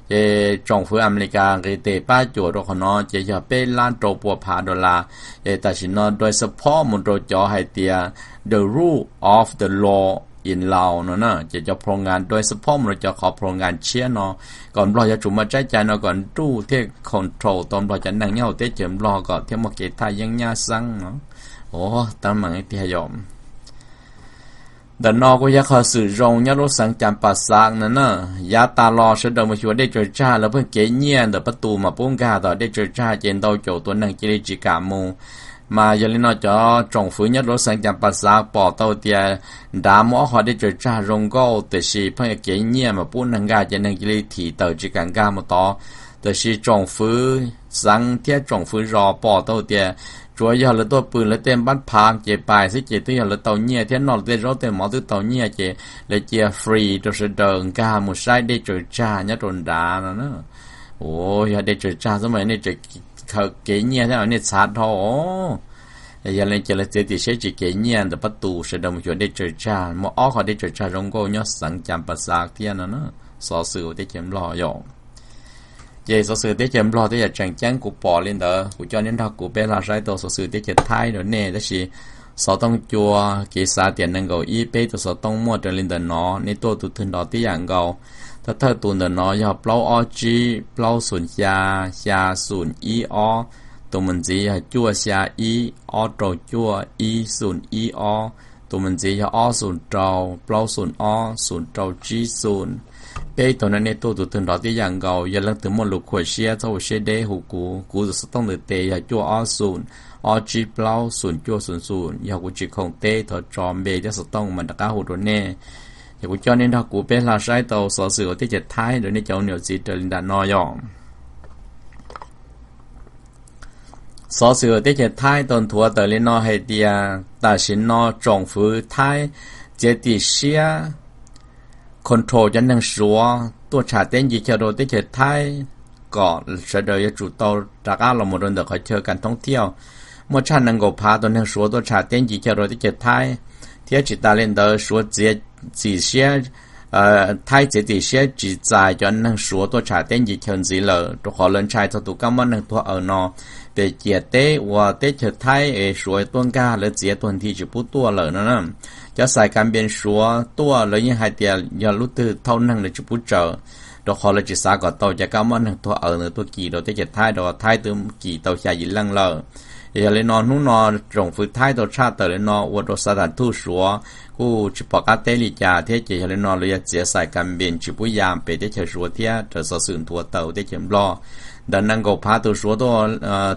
Ces tsoom fwv Amelikas nqis tes pab cuam rau qhov no ces yog peb lab rau pua phav dollar. Ces tam sim no dai support mus rau cov hais tias the rule of the law in Laos no na, ces cov program dai support mus rau cov qhov program tshiab no kom Nplog yuav tsum muaj tsab cai no kom nruj thiaj control tau Nplog cov neeg nyob hauv teb chaws Nplog kom thiaj muaj kev thaj yeeb nyab xeeb no. Ua tab meeg tiag yom. Ntawm no kuj yog qhov xwm zoo nyob lub xeev Cas Pas Xav no na. Yav tas los sawv daws mus xyuas dej tsaws tsag lawv pheej kev nyiaj ntawm pab tus mas pub nkag tom dej tsaws tsag ces ntau caum tus neeg cia li tsis kam mus. Mas yog li no cov tsoom fwv nyob rau lub xeev Cas Pas Xav pom tau tias nrad muaj ob qho dej tsaws tsag zoo nkauj tiam sis pheej kev nyiaj mas pub neeg nkag ces neeg cia li thim tawm tsis kam nkag mus tod. Tiam sis tsoom fwv xeev thiab tsoom fwv zos pom tau tias tsuav yog lawv tuaj pw lawv tej npab phav ces pais xwb ces twb yog lawv tau nyiaj thiab noj lawv tej zaub tej mov twb tau nyiaj ces lawv cia free rau sawv daws nkag mus saib dej tsaws tsag nyob rau nrad no na. Ua yog dej tsaws tsag xwb mas nej tseem khaws kev nyiaj thiab nej txhav dhau. Yog li ces lawv txiav txim siab tsis kev nyiaj ntawm pab tus sawv daws mus xyuas dej tsaws tsag, muaj ob qho dej tsaws tsag zoo nkauj nyob xeev Cas Pas Xav thiab no na. Xov xwm hauv teb chaws Nplog yom. Ces xov xwm teb chaws Nplog tej yam tseem ceeb kuv pom li ntawd kuv coj nej nrog kuv peb los saib tau xov xwm teb chaws Thaib rau nej tab sis xov tooj cua kev xav tias nees nkaum ib peb tus xov tooj muaj raws li ntawm no, nej tuaj tus twg nrov tib yam nkaus. Thawj thawj tus ntawm no yog plaub ob tsib plaub xoom xya xya xoom ib ob, tus mus ntxiv yog cuaj xya ib ob rau cuaj ib xoom ib ob, tus mus ntxiv yog ob xoom rau plaub xoom ob xoom rau tsib xoom. Peb tug no nej tuaj tus twg nrov tib yam nkaus, yog leej twg muaj lus khuam siab txhob ua siab deb hu kuv, kuv tus xov tooj ntawm tes yog cuaj ob xoom ob tsib plaub xoom cuaj xoom xoom, yog kuv tsis khoom teb thov tso npe thiab xov tooj mas rov qab hu rau nej. Yog kuv coj nej nrog kuv peb hla saib tau xov xwm uas teb chaws Thaib rau nej cov niam txiv raws li nram no yom. Xov xwm uas teb chaws Thaib tau nthuav tawm li no hais tias tam sim no tsoom fwv Thaib txiav txim siab control cov neeg Suav tuaj tsham teb ncig chaw rau teb chaws Thaib kom sawv daws yuav tsum tau rov qab los mus rau ntawm qhov chaw kas thoob thiaj. Muaj tshaj nees nkaum phav tus neeg Suav tuaj tsham teb ncig chaw rau teb chaws Thaib, thiab tsis tas li ntawd Suav txiav txim siab Thaib txiav txim siab tsis txais cov neeg Suav tuaj tsham teb ncig chaw ntxiv lawm, rau qhov lawv ntshai txog tus kab mob neeg tuag aws no, ces cia teb ua teb chaws Thaib es Suav tuaj nkag lawv txiav tuag nthi tsis pub tuaj lawm no na. Cov xais kas npias Suav tuaj lawv yeej hais tias yog lub twg thauj neeg lawv tsis pub tsaws, rau qhov lawv tsis xav kom tau cov kab mob neeg tuag aws ntawd tuaj kis rau teb chaws Thaib, rau qhov Thaib twb kis tau xya yim leej lawm. Yog li no hnub no tsoom fwv Thaib tau tshaj tawm li no ua rau xav tas thuj Suav kuj tsis pom qab teb li cas thiab, ces yog li no lawv yuav txiav xais kas npias tsis pub ya pem teb chaws Suav thiab raws xov xwm nthuav tawm teb chaws Nplog. Ntawm nees nkaum phav tus Suav tuaj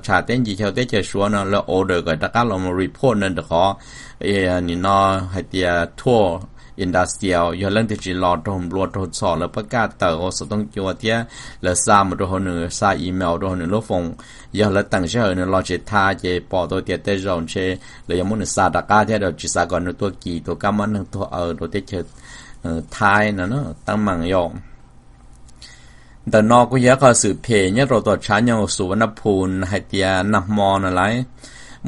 tsham teb ncig chaw teb chaws Suav no lawv order kom rov qab los mus report no rau qhov nim no hais tias tour industrial yog leej twg tsis los raug nplua raug txhom lawv pab kaj tawm hauv xov tooj cua thiab lawv xa mus rau hauv nws, xa email rau hauv nws lub foos. Yog lawv teem sij hawm nws los tsev tha ces pom tau tias tej zaum ntshe lawv yuav muab nws xa rov qab thiab, tsis xav kom nws tuaj kis tus kab mob neeg tuag aws rau teb chaws Thaib no teeb meem yom. Ntawm no kuj yog ib qho xwm phem nyob rau tom tshav nyoog Suvarnabhumi hais tias nag hmo no lawm,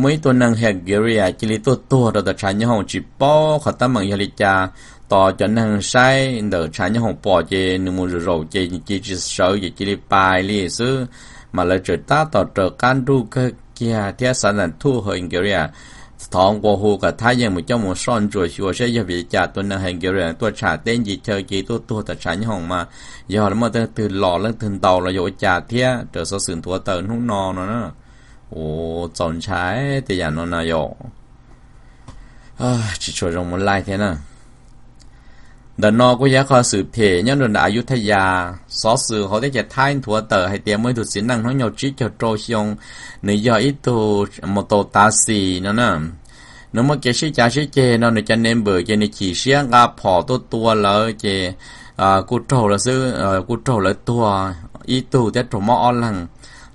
muaj ib tug neeg Hungary cia li tuaj tuag rau tom tshav nyoog tsis paub qhov teeb meem yog li cas. Tos cov neeg saib ntawm tshav nyoog pom ces nws mus zaum zaum ces cia tsis sawv ces cia li pais li xwb. Mas lawv tseem tab tom raws qab nruj kawg kiag thiab xav tas thuj Hungary thov nqua hu kom Thaib yeej mus coj mus soj ntsuam xyuas saib yog vim li cas tus neeg Hungary tuaj tsham teb ncig chaw ces tuaj tuag tom tshav nyoog mas yog muaj leej twg los leej twg ntaus los yog ua cas thiab raws xov xwm nthuav tawm hnub no no na. Ua txaus ntshai tej yam no no yom. Tsis tshua zoo mus laij thiab na. Ntawm no kuj yog qhov xwm phem nyob rau nram Ayutthaya. Xov xwm hauv teb chaws Thaib nthuav tawm hais tias muaj ib tug txiv neej hnub nyoog tsib caug rau xyoo, nws yog ib tug mus tau tav xis no na. Nws muaj kev sib cav sib ceg no nws cov neighbor ces nws chim siab nqa phom tuaj tua lawv ces kuj raug lawv xwb, kuj raug lawv tuag ib tug thiab raug mob ob leeg.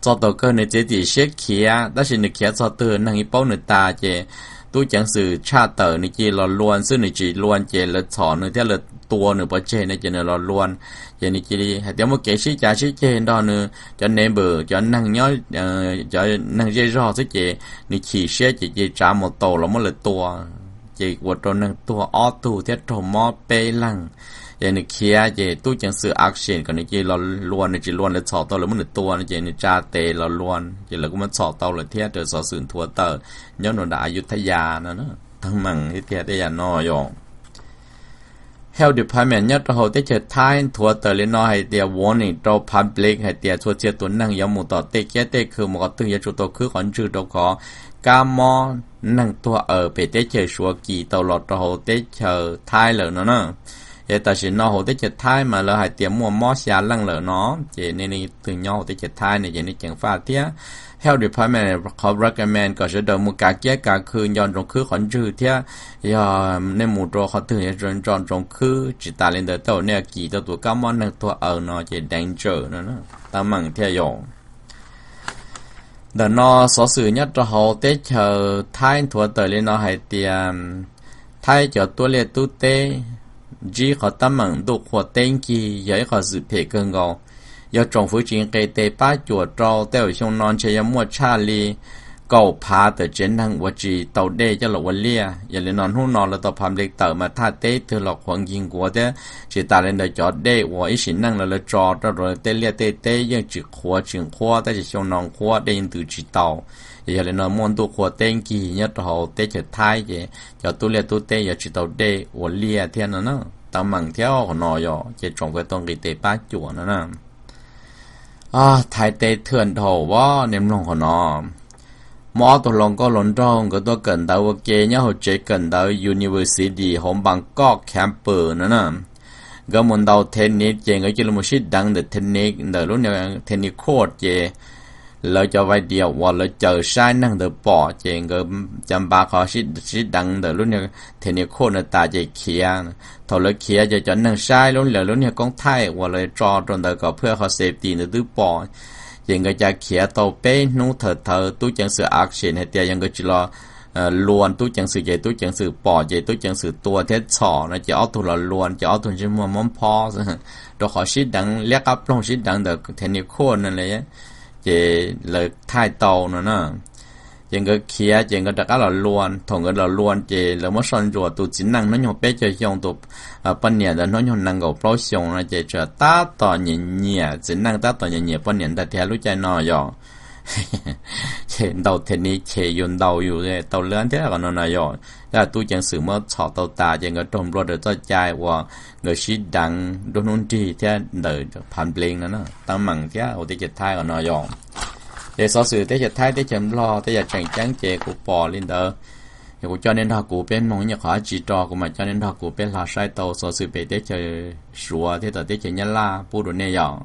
Txog thaum kawg nws txiav txim siab khiav, tab sis nws khiav txog twg neeg ib paub nws tas ces tub ceev xwm tshaj tawm nws cia li los luag xwb, nws tsis luag ces lawv txhom nws thiab lawv tua nws pov tseg no ces nws los luag. Ces nws cia li hais tias muaj kev sib cav sib ceg nrog nws cov neighbor cov neeg nyob, cov neeg zej zog xwb ces nws chim siab ces cia li tsav mus taus los muab lawv tua, ces ua rau neeg tuag ob tug thiab raug mob peb leeg. Ces nws khiav ces tub ceev xwm action kom nws cia li los luag, nws tsis luag lawv txhom tau lawv muab nws tua no ces nws tsa tes los luag ces lawv kuj muab txhom tau lawm thiab raws xov xwm nthuav tawm nyob nram Ayutthaya no. Teeb meem thiab tiag tej yam no yom. Health Department nyob rau hauv teb chaws Thaib nthuav tawm li no hais tias warning rau public hais tias txhua txhia tus neeg yuav mus tom tej kiab tej khw mus qhov twg yuav tsum tau khwb qhov ntswg rau qhov kab mob neeg tuag aws pem teb chaws Suav kis tau los rau hauv teb chaws Thaib lawm no na. Es tam sim no hauv teb chaws Thaib mas lawv hais tias muaj mob xya leej lawm no, ces nej leej twg nyob hauv teb chaws Thaib ne ces nej ceev faj thiab. Health Department qhov recommend kom sawv daws mus kav kiab kav khw nco ntsoov khwb qhov ntswg thiab. Yog nej mus rau qhov twg nco ntsoov khwb, tsis tas li ntawd tej zaum nej kis tau tus kab mob neeg tuag aws no ces danger no teeb meem thiab yom. Ntawm no xov xwm nyob rau hauv teb chaws Thaib nthuav tawm li no hais tias Thaib cov tuab liaj tub teb ntsib qhov teeb meem ntuj qhua teb nkig yog ib qho xwm phem kawg nkaus. Yog tsoom fwv tsis nqis tes pab cuam rau tej zaum xyoo no ntshe yuav muaj tshaj li kaum phav tawm tsev neeg uas tsis tau dej coj los ua liaj. Yog li no hnub no lawv tau public tawm mas thaj teb twg los qhuav nkig nkuav thiab. Tsis tas li ntawd cov dej uas ib sim neej los lawv tso rau tej liaj tej teb yeej tsis qhuav tsis nqhuab, tab sis xyoo no nqhuab dej yeej ntws tsis tau. Ces yog li no muaj ntuj qhua teb nkig nyob rau hauv teb chaws Thaib ces cov tub liaj tub teb yuav tsis tau dej ua liaj thiab no na. Teeb meem thiab qhov no yog ces tsoom fwv tau nqis tes pab cuam no na. Thaib teb thwj dhau, nej mloog qhov no. Muaj ob tug hluas nkauj hluas nraug nkawd tuaj kawm ntawv ua ke nyob hauv tsev kawm ntawv university hauv Bangkok campus no na. Nkawd mus ntaus tennis ces nkawd cia li mus sib deev ntawm tennis, ntawm lub niag tennis court ces lawv cov video uas lawv caw saib neeg ntawd pom ces nkawd cav npav qhov sib deev ntawm lub niag tennis court no tas ces khiav. Thaum lawv khiav ces cov neeg saib lub, lawv lub niag koob thaij uas lawv tso rau ntawd kom phwj qhov safety ntawd twb pom. Ces nkawd cav khiav tau peb hnub thawm thawv tub ceev xwm action hais tias yog nkawd tsis los luag tub ceev xwm ces tub ceev xwm pom ces tub ceev xwm tua thiab txhom no ces ob tug los luag ces ob tug ntsej muag mob phob xwb, rau qhov sib deev liab qab ploog sib deev ntawm tennis court no li. Ces lawv thaij tau no na. Ces nkawd khiav ces nkawd rov qab los lua. Thaum nkawd los lua ces lawv muab soj ntsuam tus txiv neej hnub nyoog peb caug xyoo, tus poj niam ntawd hnub nyoog nees nkaum plaub xyoo no ces txawm tab tom nyiam nyiam txiv neej, tab tom nyiam nyiam poj niam ntag tiag lub caij no yog. Ces ntaus thiab ni ces yus ntaus yus tau lab thiab qhov no no yog. Tab tub ceev xwm muab txhom tau tas ces nkawd raug nplua raws txoj cai uas nkawd sib deev nruab hnub nrig thiab ntawm phav npleev no teeb meem thiab ua teb chaws Thaib qhov no yog. Ces xov xwm teb chaws Thaib, teb chaws Nplog, tej yam tseem ceeb ces kuv pom li ntawd. Yog kuv coj nej nrog kuv peb mloog, nyuam qhuav tsis rau kuv mas coj nej nrog kuv peb hlo saib tau xov xwm pem teb chaws Suav thiab tawm teb chaws Nyab Laj pub rau nej yom.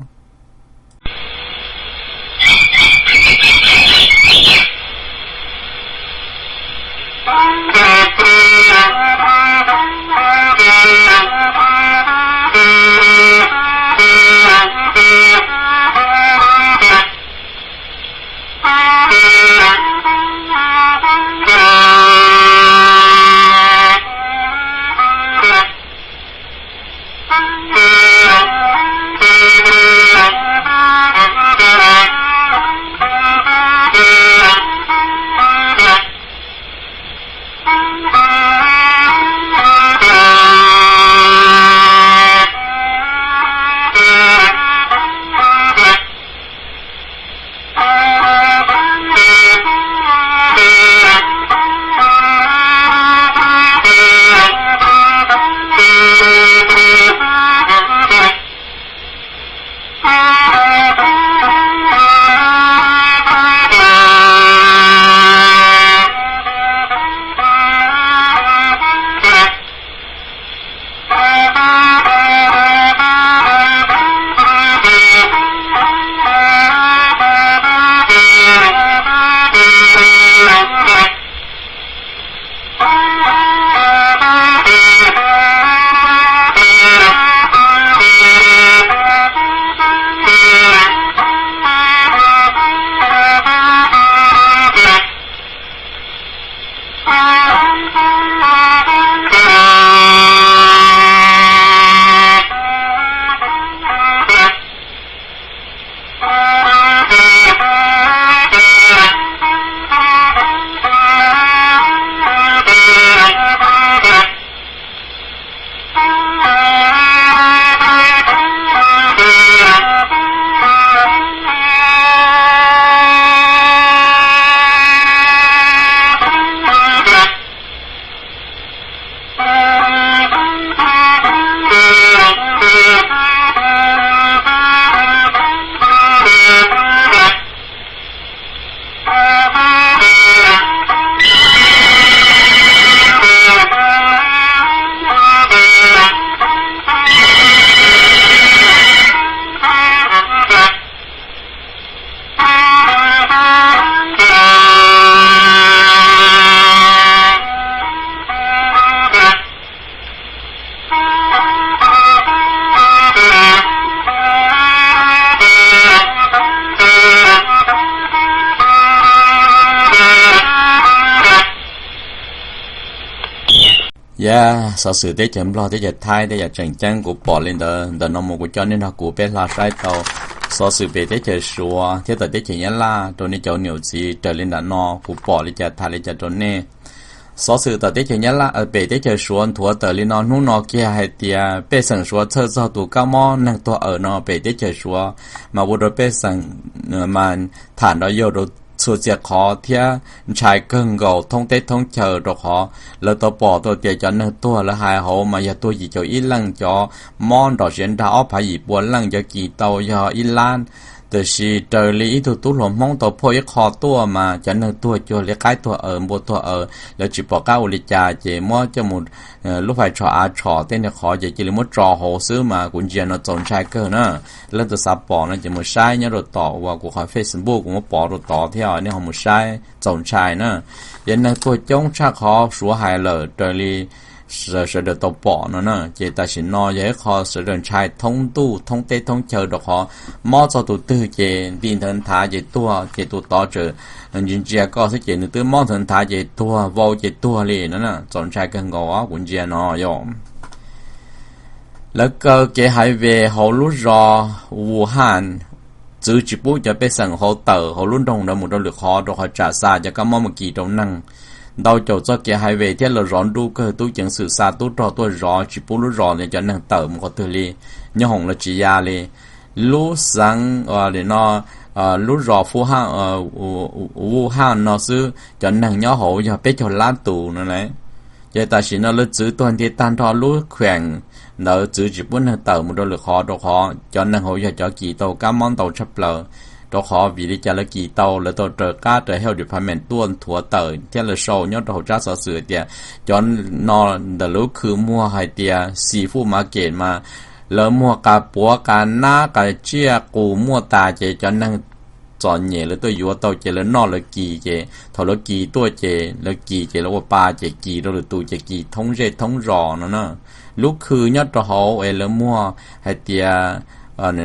Yog xov xwm teb chaws Nplog, teb chaws Thaib, tej yam tseem ceeb kuv pom li ntawd. Ntawm no mus kuv coj nej nrog kuv peb hlo saib tau xov xwm pem teb chaws Suav thiab tawm teb chaws Nyab Laj rau nej cov niam txiv raws li ntawm no kuv pom li cas tham li cas rau nej. Xov xwm tawm teb chaws Nyab Laj, pem teb chaws Suav nthuav tawm li no hnub no kiag hais tias pej xeem Suav txhawj txog tus kab mob neeg tuag awm no pem teb chaws Suav mas ua rau pej xeem mas tham nrov yag rau txhua txhia qhov thiab ntshai kawg nkaus thoob teb thoob chaw rau qhov lawv tau pom tau tias cov neeg tuag lawv hais hauv mas yog tuag yim caum ib leej, cov mob nrov siav nrag ob phav yim pua leej, cov kis tau yog ib lab. Tiam sis raws li ib tug tub hluas Hmoob tau phoj ib qho tuaj mas cov neeg tuag cuag li qaib tuag awm, npua tuag awm, lawv tsis pom qab ua li cas ces muab coj mus lub fais tsho av tshom tej niag qhov ces cia li muab tso hauv xwb mas kuv ntsia no txaus ntshai kawg na. Leej twg xav pom no ces mus saib nyob rau tom uas kuv qhov Facebook kuv muab pov rau tod thiab nej ho mus saib txaus ntshai na. Ces neeg tuag coob tshaj qhov Suav hais lawm raws li sawv daws tau pom no na ces tam sim no yog ib qho sawv daws ntshai thoob ntuj thoob teb thoob chaw rau qhov mob txog tus twg ces nti nthawv nthav ces tuag, ces tus tod tseem ntsia ntsia koj xwb ces nws twb mob nthawv nthav ces tuag, vau ces tuag li no na. Txaus ntshai kawg nkaus os kuv ntsia no yog. Lawv kaw kev highway hauv lub zos Wuhan txwv tsis pub cov pej xeem hauv tawm hauv lub nroog ntawd mus rau lwm qhov rau qhov tsam xa cov kab mob mus kis rau neeg. Ntau caum txoj kev highway thiab los zov nruj kawg, tub ceev xwm xa tub rog tuaj zov tsis pub lub zos ntawd cov neeg tawm mus qhov twg li, nyob hoom los tsis ya li. Lub xeev no, lub zos Wuhan no xwb cov neeg nyob hauv yog peb caug lab tus no las. Ces tam sim no lawv txwv tuag nthi tag nrho lub kheem ntawd, txwv tsis pub neeg tawm mus rau lwm qhov rau qhov cov neeg hauv yog cov kis tau kab mob ntau tshaj plaws. Rau qhov vim li cas lawv kis tau? Lawv tau raws qab raws health department tuaj nthuav tawm thiab lawv sau nyob rau hauv tsab xov xwm tias cov no ntawm lub khw muag hais tias seafood market mas lawv muag qas puav qas nab qas tsiaj qus muaj tas ces cov neeg txom nyem lawv tuaj yuav tau ces lawv noj lawv kis ces thaum lawv kis tuaj ces lawv kis ces lawv ua pa ces kis rau lwm tus ces kis thoob zej thoob zos no na. Lub khw nyob rau hauv es lawv muag hais tias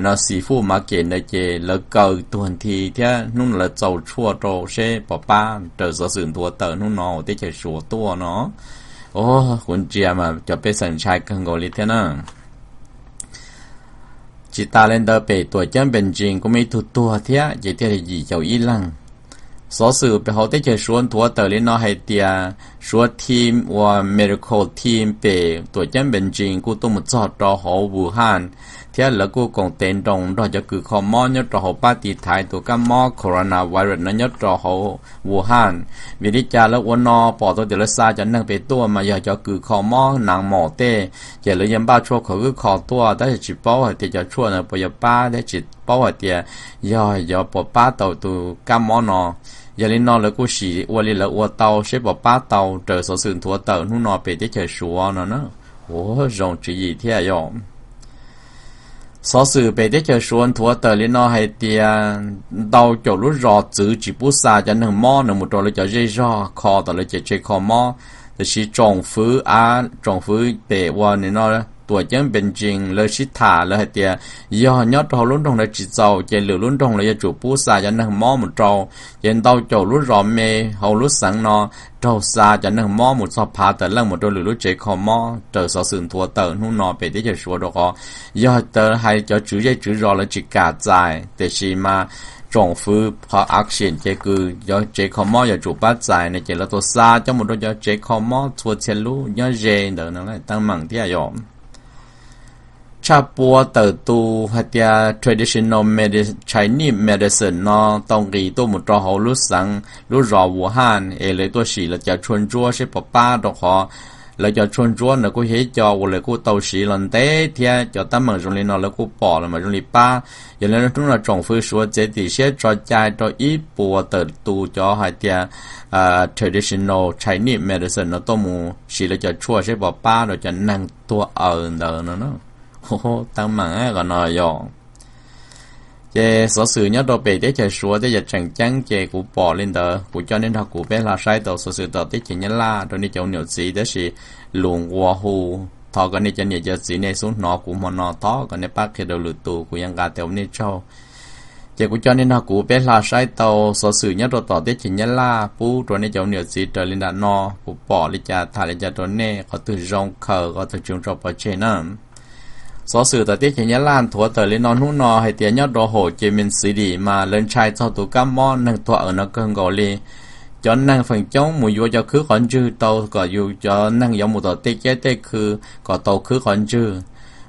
no seafood market ntawd ces lawv kaw tuag nthi thiab hnub no lawv txaus tshuaj rau seb puas pab raws xov xwm nthuav tawm hnub no hauv teb chaws Suav tuaj no. Kuv ntsia mas cov pej xeem ntshai kawg nkaus li thiab na. Tsis tas li ntawd pem tuam ceeb Beijing kuj muaj ib tug tuag thiab ces thiaj li yim caum ib leeg. Xov xwm pem hauv teb chaws Suav nthuav tawm li no hais tias Suav team uas medical team pem tuam ceeb Beijing kuj tuaj mus txog rau hauv Wuhan thiab lawv kuj koom tes nroos nrog cov kws kho mob nyob rau hauv pab tiv thaiv tus kab mob coronavirus no nyob rau hauv Wuhan. Vim li cas lawv ua no? Pom tau tias lawv xa cov neeg pem tuaj mas yog cov kws kho mob nav mom tej, ces lawv yuav npaj tshuaj khov kwb kho tuaj tab sis tsis paub hais tias cov tshuaj no puas yuav pab thiab tsis paub hais tias yog yuav puas pab tau tus kab mob no. Yog li no lawv kuj sim ua li lawv ua tau seb puas pab tau raws xov xwm nthuav tawm hnub no pem teb chaws Suav no na. Ua zoo tswv yim thiab yom. Xov xwm pem teb chaws Suav nthuav tawm li no hais tias ntau caum lub zos txwv tsis pub xa cov neeg mob no mus rau lawv cov zej zog kho tom lawv cov tsev kho mob. Tiam sis tsoom fwv av tsoom fwv pem ua no tuam ceeb Beijing lawv sib tham lawv hais tias yog nyob rau hauv lub nroog ntawd tsis txaus ces lwm lub nroog lawv yuav tsum pub xa cov neeg mob mus rau. Ces ntau caum lub zos me hauv lub xeev no raug xa cov neeg mob mus txog phav tawm leej mus rau lwm lub tsev kho mob raws xov xwm nthuav tawm hnub no pem teb chaws Suav rau qhov yog hais cov tswv zej tswv zos lawv tsis kam txais tiam sis mas tsoom fwv qhov action ces kws cov tsev kho mob yuav tsum pab txais no ces lawv tau xa coj mus rau cov tsev kho mob txhua txhia lub nyob ze ntawd no teeb meem thiab yom. Tshaj pua tawm tus hais tias traditional medi- Chinese medicine no tau nqis tuaj mus rau hauv lub xeev lub zos Wuhan es lawv tuaj sim lawv cov tshuaj ntsuab seb puas pab rau qhov lawv cov tshuaj ntsuab ntawd kuj yog ib co uas lawv kuj tau siv los ntev thiab cov teeb meem zoo li no lawv kuj pom los mas zoo li pab. Yog li hnub no tsoom fwv Suav txiav txim siab tso cai rau ib puas tawm tus cov hais tias traditional Chinese medicine no tuaj mus siv lawv cov tshuaj seb puas pab rau cov neeg tuag aws ntawd no. Teeb meem qhov no yog ces xov xwm nyob rau pem teb chaws Suav tej yam tseem ceeb ces kuv pom li ntawd kuv coj nej nrog kuv peb hla saib tau xov xwm tom teb chaws Nyab Laj rau nej cov niam txiv tab sis lus nqua hu thov kom nej cov niam cov txiv nej xub hnov kuv hmo no thov kom nej pab qhia rau lwm tus kuv yuav nqa tes ua nej tsaug. Ces kuv coj nej nrog kuv peb hla saib tau xov xwm nyob rau tom teb chaws Nyab Laj pub rau nej cov niam txiv raws li nram no kuv pom li cas tham li cas rau nej qhov twg zoo khaws qhov twg tsis zoo tso pov tseg na. Xov xwm tom teb chaws Nyab Laj nthuav tawm li no hnub no hais tias nyob rau hauv German City mas lawv ntshai txog tus kab mob neeg tuag aws no kawg nkaus li. Cov neeg feem coob mus yuav cov khwb qhov ntswg tau kom yus cov neeg yuav mus tom tej kiab tej khw kom tau khwb qhov ntswg.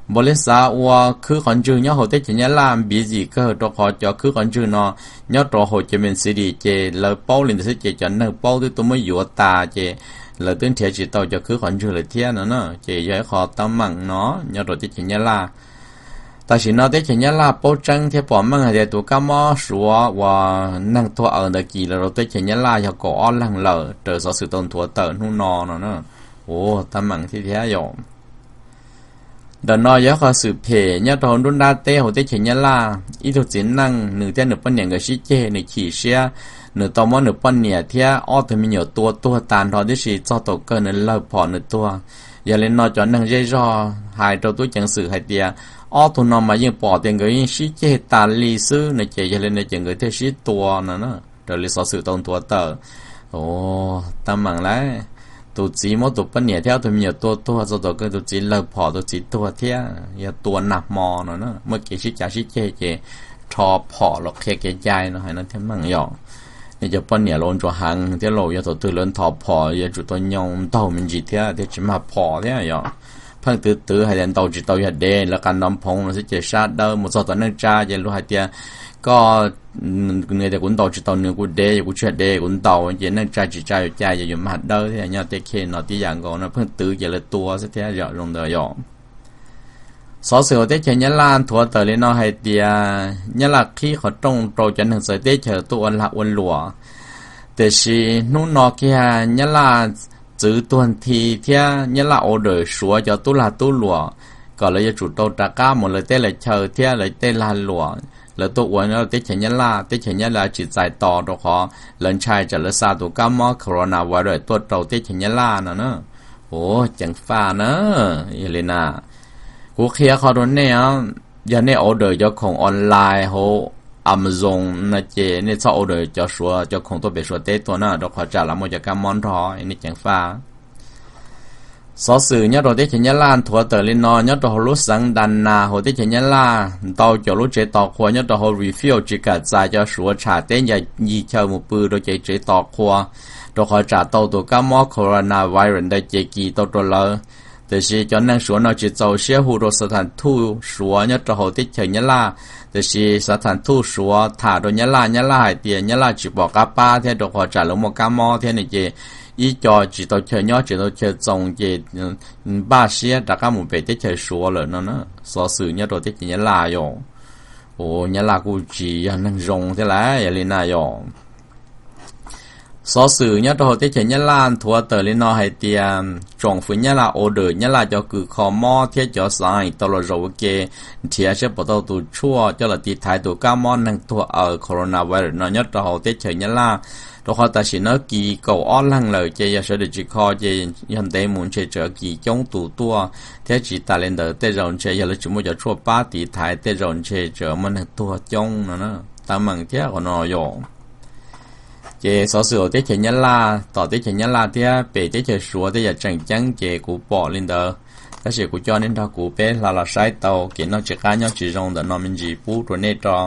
Npaum li xav ua khwb qhov ntswg nyob hauv teb chaws Nyab Laj busy kawg rau qhov cov khwb qhov ntswg no nyob rau hauv German City ces lawv paub li ntawd xwb ces cov neeg paub twb tuaj muab yuav tas ces lawv twb nrhiav tsis tau cov khwb qhov ntswg lawm thiab no na ces yog ib qho teeb meem no nyob rau teb chaws Nyab Laj. Tam sim no teb chaws Nyab Laj paub tseeb thiab pom meej hais tias tus kab mob Suav uas neeg tuag aws ntawd kis los rau teb chaws Nyab Laj yog kaum ob leeg lawm raws xov xwm tau nthuav tawm hnub no no na. Ua teeb meem thiab thiab yom. Ntawm no yog qhov xwm phem nyob rau hauv nruab nrab teb hauv teb chaws Nyab Laj. Ib tug txiv neej nws thiab nws poj niam nkawd sib ceg nws chim siab, nws tau muab nws poj niam thiab ob tug me nyuam tua tuag tag nrho tib si txog thaum kawg nws lawg phom nws tuag. Yog li no cov neeg zej zog hais rau tub ceev xwm hais tias ob tug no mas yeej pom tias nkawd yeej sib ceg tas li xwb no ces yog li no ces nkawd thiaj sib tua no na. Raws li xov xwm tau nthuav tawm, teeb meem lawm. Tus txiv muab tus poj niam thiab ob tug me nyuam tua tuag txog thaum kawg tus txiv lawg phom tus txiv tuag thiab yog tua nag hmo no na. Muaj kev sib cav sib ceg ces rho phom los qhia kev cai no hais no thiaj meej yom. Nej cov poj niam los ua ntsuag heev thiab los yog thaum twg lawv nthos phom yuav tsum tau nyoo ntaug me ntsis thiab thiaj tsis mag phom thiab yom. Pheej twv twv hais tias ntaus tsis tau yog dev, lawv qas nrov phoov los xwb ces sab dawb. Mus txog tom neej tsa ces luag hais tias koj, nws tias kuv ntaus tsis tau nws kuv dev, kuv tsis yog dev kuv ntaus, ces neej tsa tsis tsa yuav cai ces yuav mag dawb thiab. Nyob tej khej no tib yam nkaus no, pheej twv ces lawv tua xwb thiab yom, zoo ntawd yom. Xov xwm hauv teb chaws Nyab Laj nthuav tawm li no hais tias Nyab Laj qhib qhov rooj rau cov neeg txawv teb chaws tuaj ua lag ua luam. Tiam sis hnub no kiag Nyab Laj txwv tuag nthi thiab Nyab Laj order Suav cov tub lag tub luam kom lawv yuav tsum rau rov qab mus lawv teb lawv chaw thiab lawv tej lag luam lawv tuaj ua teb chaws Nyab Laj. Teb chaws Nyab Laj tsis txais tos rau qhov lawv ntshai tsam lawv xa tus kab mob coronavirus tuaj rau teb chaws Nyab Laj no na. Ua ceev faj na. Yog li na, kuv qhia qhov rau nej os, yog nej order cov khoom online hauv Amazon no ces nej txhob order cov Suav cov khoom tuaj pem Suav teb tuaj na, rau qhov tsam lawv muaj cov kab mob nrog, nej ceev faj. Xov xwm nyob rau teb chaws Nyab Laj nthuav tawm li no, nyob rau hauv lub xeev Da Nas hauv teb chaws Nyab Laj ntau cov lub tsev tos qhua nyob rau hauv Refuel tsis kam txais cov Suav tsham teb ncig chaw mus pw rau ces tsev tos qhua, rau qhov tsam tau tus kab mob coronavirus ntawd ces kis tau rau lawv. Tiam sis cov neeg Suav no tsis txaus siab hu rau xav thas thuj Suav nyob rau hauv teb chaws Nyab Laj, tiam sis xav thas thuj Suav tham rau Nyab Laj, Nyab Laj hais tias Nyab Laj tsis pom qab pab thiab rau qhov tsam lawv muaj kab mob thiab ne ces ib co tsis tau chaw nyob tsis tau chaw txoos ces npaj siab rov qab mus pem teb chaws Suav lawm no na. Xov xwm nyob rau teb chaws Nyab Laj yom. Ua Nyab Laj kuj tsis yog neeg zoo thiab lauj, yog li na yom. Xov xwm nyob rau hauv teb chaws Nyab Laj nthuav tawm li no hais tias tsoom fwv Nyab Laj order Nyab Laj cov kws kho mob thiab cov xaiv tau los zaum ua ke nrhiav saib puas tau tus tshuaj coj los tiv thaiv tus kab mob neeg tuag aws coronavirus no nyob rau hauv teb chaws Nyab Laj, rau qhov tam sim no kis kaum ob leeg lawm ces yog sawv daws tsis kho ces yog ntev mus ntshe tseem kis coob tus tuaj thiab tsis tas li ntawd tej zaum ntshe yog lawv tsis muaj cov tshuaj pab tiv thaiv tej zaum ntshe tseem muaj neeg tuag coob no na. Teeb meem thiab qhov no yom. Ces xov xwm hauv teb chaws Nyab Laj, tom teb chaws Nyab Laj thiab pem teb chaws Suav tej yam tseem ceeb ces kuv pom li ntawd, tab sis kuv coj nej nrog kuv peb hla los saib tau kev noj tsis qab nyob tsis zoo ntawm no me ntsis pub rau nej rau.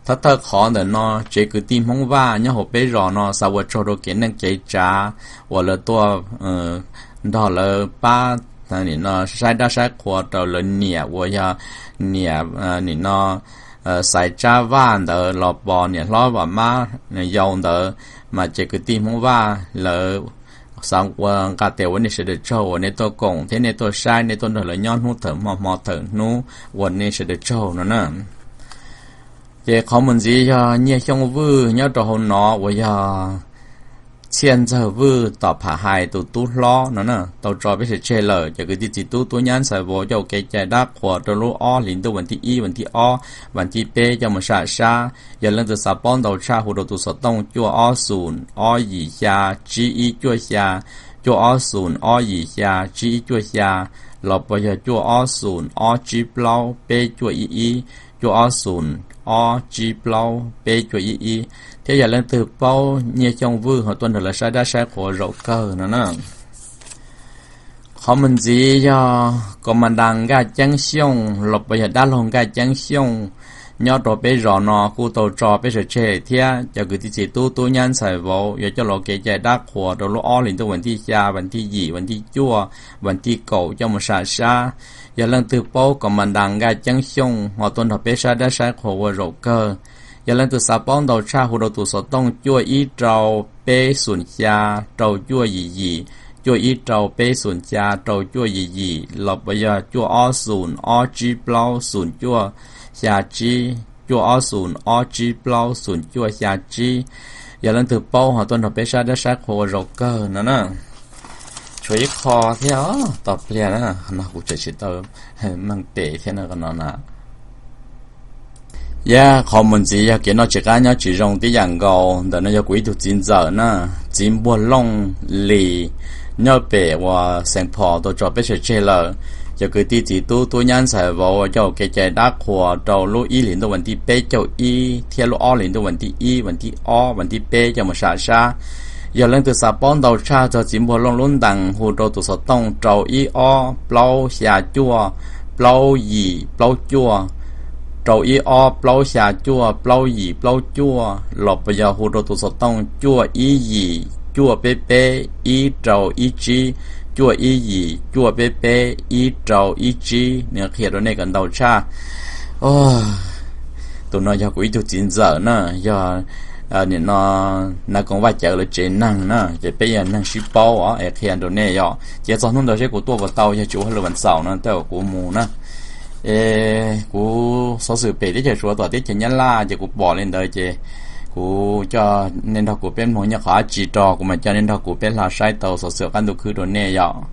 Thawj thawj qhov ntawm no tsev kwv tij Hmoob Vaj nyob hauv peb zos no xav ua tsaug rau kev neej kev tsav uas lawv tuaj nrog lawv pab no saib dab saib qhua rau lawv niam uas yog niam nim no Xaiv Tsab Vaj ntawd los pos niam hlob Vam Mab yau ntawd, mas ces kwv tij Hmoob Vaj lawv xav ua nqa tes ua nej sawv daws tsaug uas nej tuaj koom thiab nej tuaj saib, nej tuaj nrog lawv nyob hnub thawm hmo hmo thawm hnub, ua nej sawv daws tsaug no na. Ces qhov mus ntxiv yog Nyiaj Xyooj Vwj nyob rau hauv no uas yog Txhiaj Ntxawg Vwj tom Pham Hais tus tub hlob no na, tau tso peb sawv tseg lawm. Cov kwv tij txiv tub tub nyab ntxhais vauv coj ua kev cai dab qhuas rau lub ob hlis ntuj vas thib ib, vas thib ob, vas thib peb coj mus sam sab. Yog leej twg xav paub ntau tshaj hu rau tus xov tooj cuaj ob xoom ob yim xya tsib ib cuaj xya, cuaj ob xoom ob yim xya tsib ib cuaj xya, los puas yog cuaj ob xoom ob tsib plaub peb cuaj ib ib, cuaj ob xoom ob tsib plaub peb cuaj ib ib. Thiab yog leej twg paub Nyiaj Xyooj Vwj ho tuaj nrog lawv saib dab saib qhuas zaum kawg no na. Qhov mus ntxiv yog Kaus Mas Das Nkaj Ceeb Xyooj los puas yog Dab Laug Nkaj Ceeb Xyooj nyob rau peb zos no kuj tau tso peb sawv tseg thiab. Cov kwv tij txiv tub tub nyab ntxhais vauv yuav coj los kev cai dab qhuas rau lub ob hlis ntuj vas thib xya, vas thib yim, vas thib cuaj, vas thib kaum coj mus sam sab. Yog leej twg paub Kaus Mas Das Nkaj Ceeb Xyooj ho tuaj nrog peb saib dab saib qhuas ua zaum kawg. Yog leej twg xav paub ntau tshaj hu rau tus xov tooj cuaj ib rau peb xoom xya rau cuaj yim yim, cuaj ib rau peb xoom xya rau cuaj yim yim, los puas yog cuaj ob xoom ob tsib plaub xoom cuaj xya tsib, cuaj ob xoom ob tsib plaub xoom cuaj xya tsib. Yog leej twg paub ho tuaj nrog peb saib dab saib qhuas ua zaum kawg no na. Tshuav ib qho thiab, tos pliag na, no kuv tseem tsis tau meej pem thiab no no na. Yog qhov mus ntxiv yog kev noj tsis qab nyob tsis zoo tib yam nkaus. Ntawm no yog kuv ib tug txiv ntxawm na, txiv Npuag Looj Lis, nyob pem uas Xeev Phos tau tso peb sawv tseg lawm. Cov kwv tij txiv tub tub nyab ntxhais vauv coj ua kev cai dab qhuas rau lub ib hlis ntuj vas thib peb caug ib thiab lub ob hlis ntuj vas thib ib, vas thib ob, vas thib peb coj mus sam sab. Yog leej twg xav paub ntau tshaj txog txiv Npuag Looj lub ntees hu rau tus xov tooj rau ib ob plaub xya cuaj plaub yim plaub cuaj, rau ib ob plaub xya cuaj plaub yim plaub cuaj, los puas yog hu rau tus xov tooj cuaj ib yim cuaj peb peb ib rau ib tsib, cuaj ib yim cuaj peb peb ib rau ib tsib, nws qhia rau nej kom ntau tshaj. Tus no yog kuv ib tug txiv ntxawm na, yog nim no Nav Koom Vaj Cawv lawv tsev neeg na, ces peb yog neeg sib paub os, es qhia rau nej yom. Ces txog hnub ntawd seb kuv tuaj puas tau, yog tsis ua hauj lwm vas xaum no tej zaum kuv mus na. Es kuv xov xwm pem teb chaws Suav tom teb chaws Nyab Laj ces kuv pom li ntawd ces kuv coj nej nrog kuv peb mloog nyob qhov dab tsi rau, kuv mam coj nej nrog kuv peb hla saib tau xov xwm qab ntuj khwb rau nej yom.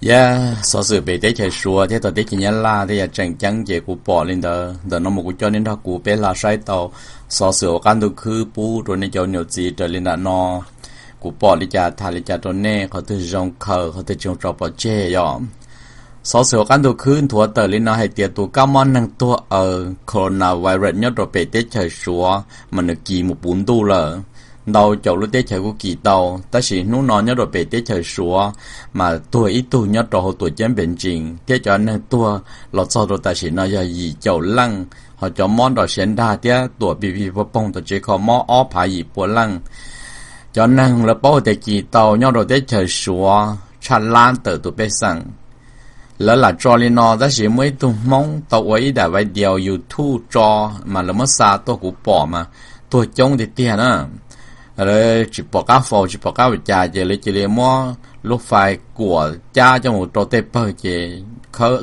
Yog xov xwm pem teb chaws Suav thiab tau teb chaws Nyab Laj tej yam tseem ceeb ces kuv pom li ntawd. Ntawm no mus kuv coj nej nrog kuv peb hla saib tau xov xwm uas qab ntuj khwb pub rau nej cov niam txiv raws li nram no. Kuv pom li cas tham li cas rau nej, qhov twg zoo khaws, qhov twg tsis zoo tso pov tseg yom. Xov xwm uas qab ntuj khwb nthuav tawm li no hais tias tus kab mob neeg tuag aws coronavirus nyob rau pem teb chaws Suav mas nws kis mus puv ntuj lawm. Ntau caum lub teb chaws kuj kis tau, tab sis hnub no nyob rau pem teb chaws Suav mas tuag ib tug nyob rau hauv tuam ceeb Beijing thiab cov neeg tuag los txog rau tam sim no yog yim caum leej, ho cov mob nrog siav nrag thiab tuam pig pig pog poog tom tsev kho mob ob phav yim pua leej. Cov neeg lawv paub tias kis tau nyob rau teb chaws Suav tshaj lab tawm tus pej xeem. Lawv lam tso li no tab sis muaj ib tug Hmoob tau ua ib daim video YouTube tso mas lawv muab xa tuaj kuv pom mas tuag coob tiag tiag na. Lawv tsis pom qab faus tsis pom qab ua cas ces lawv cia li muab lub fais kuam cab coj mus rau tej pawg ces khawb,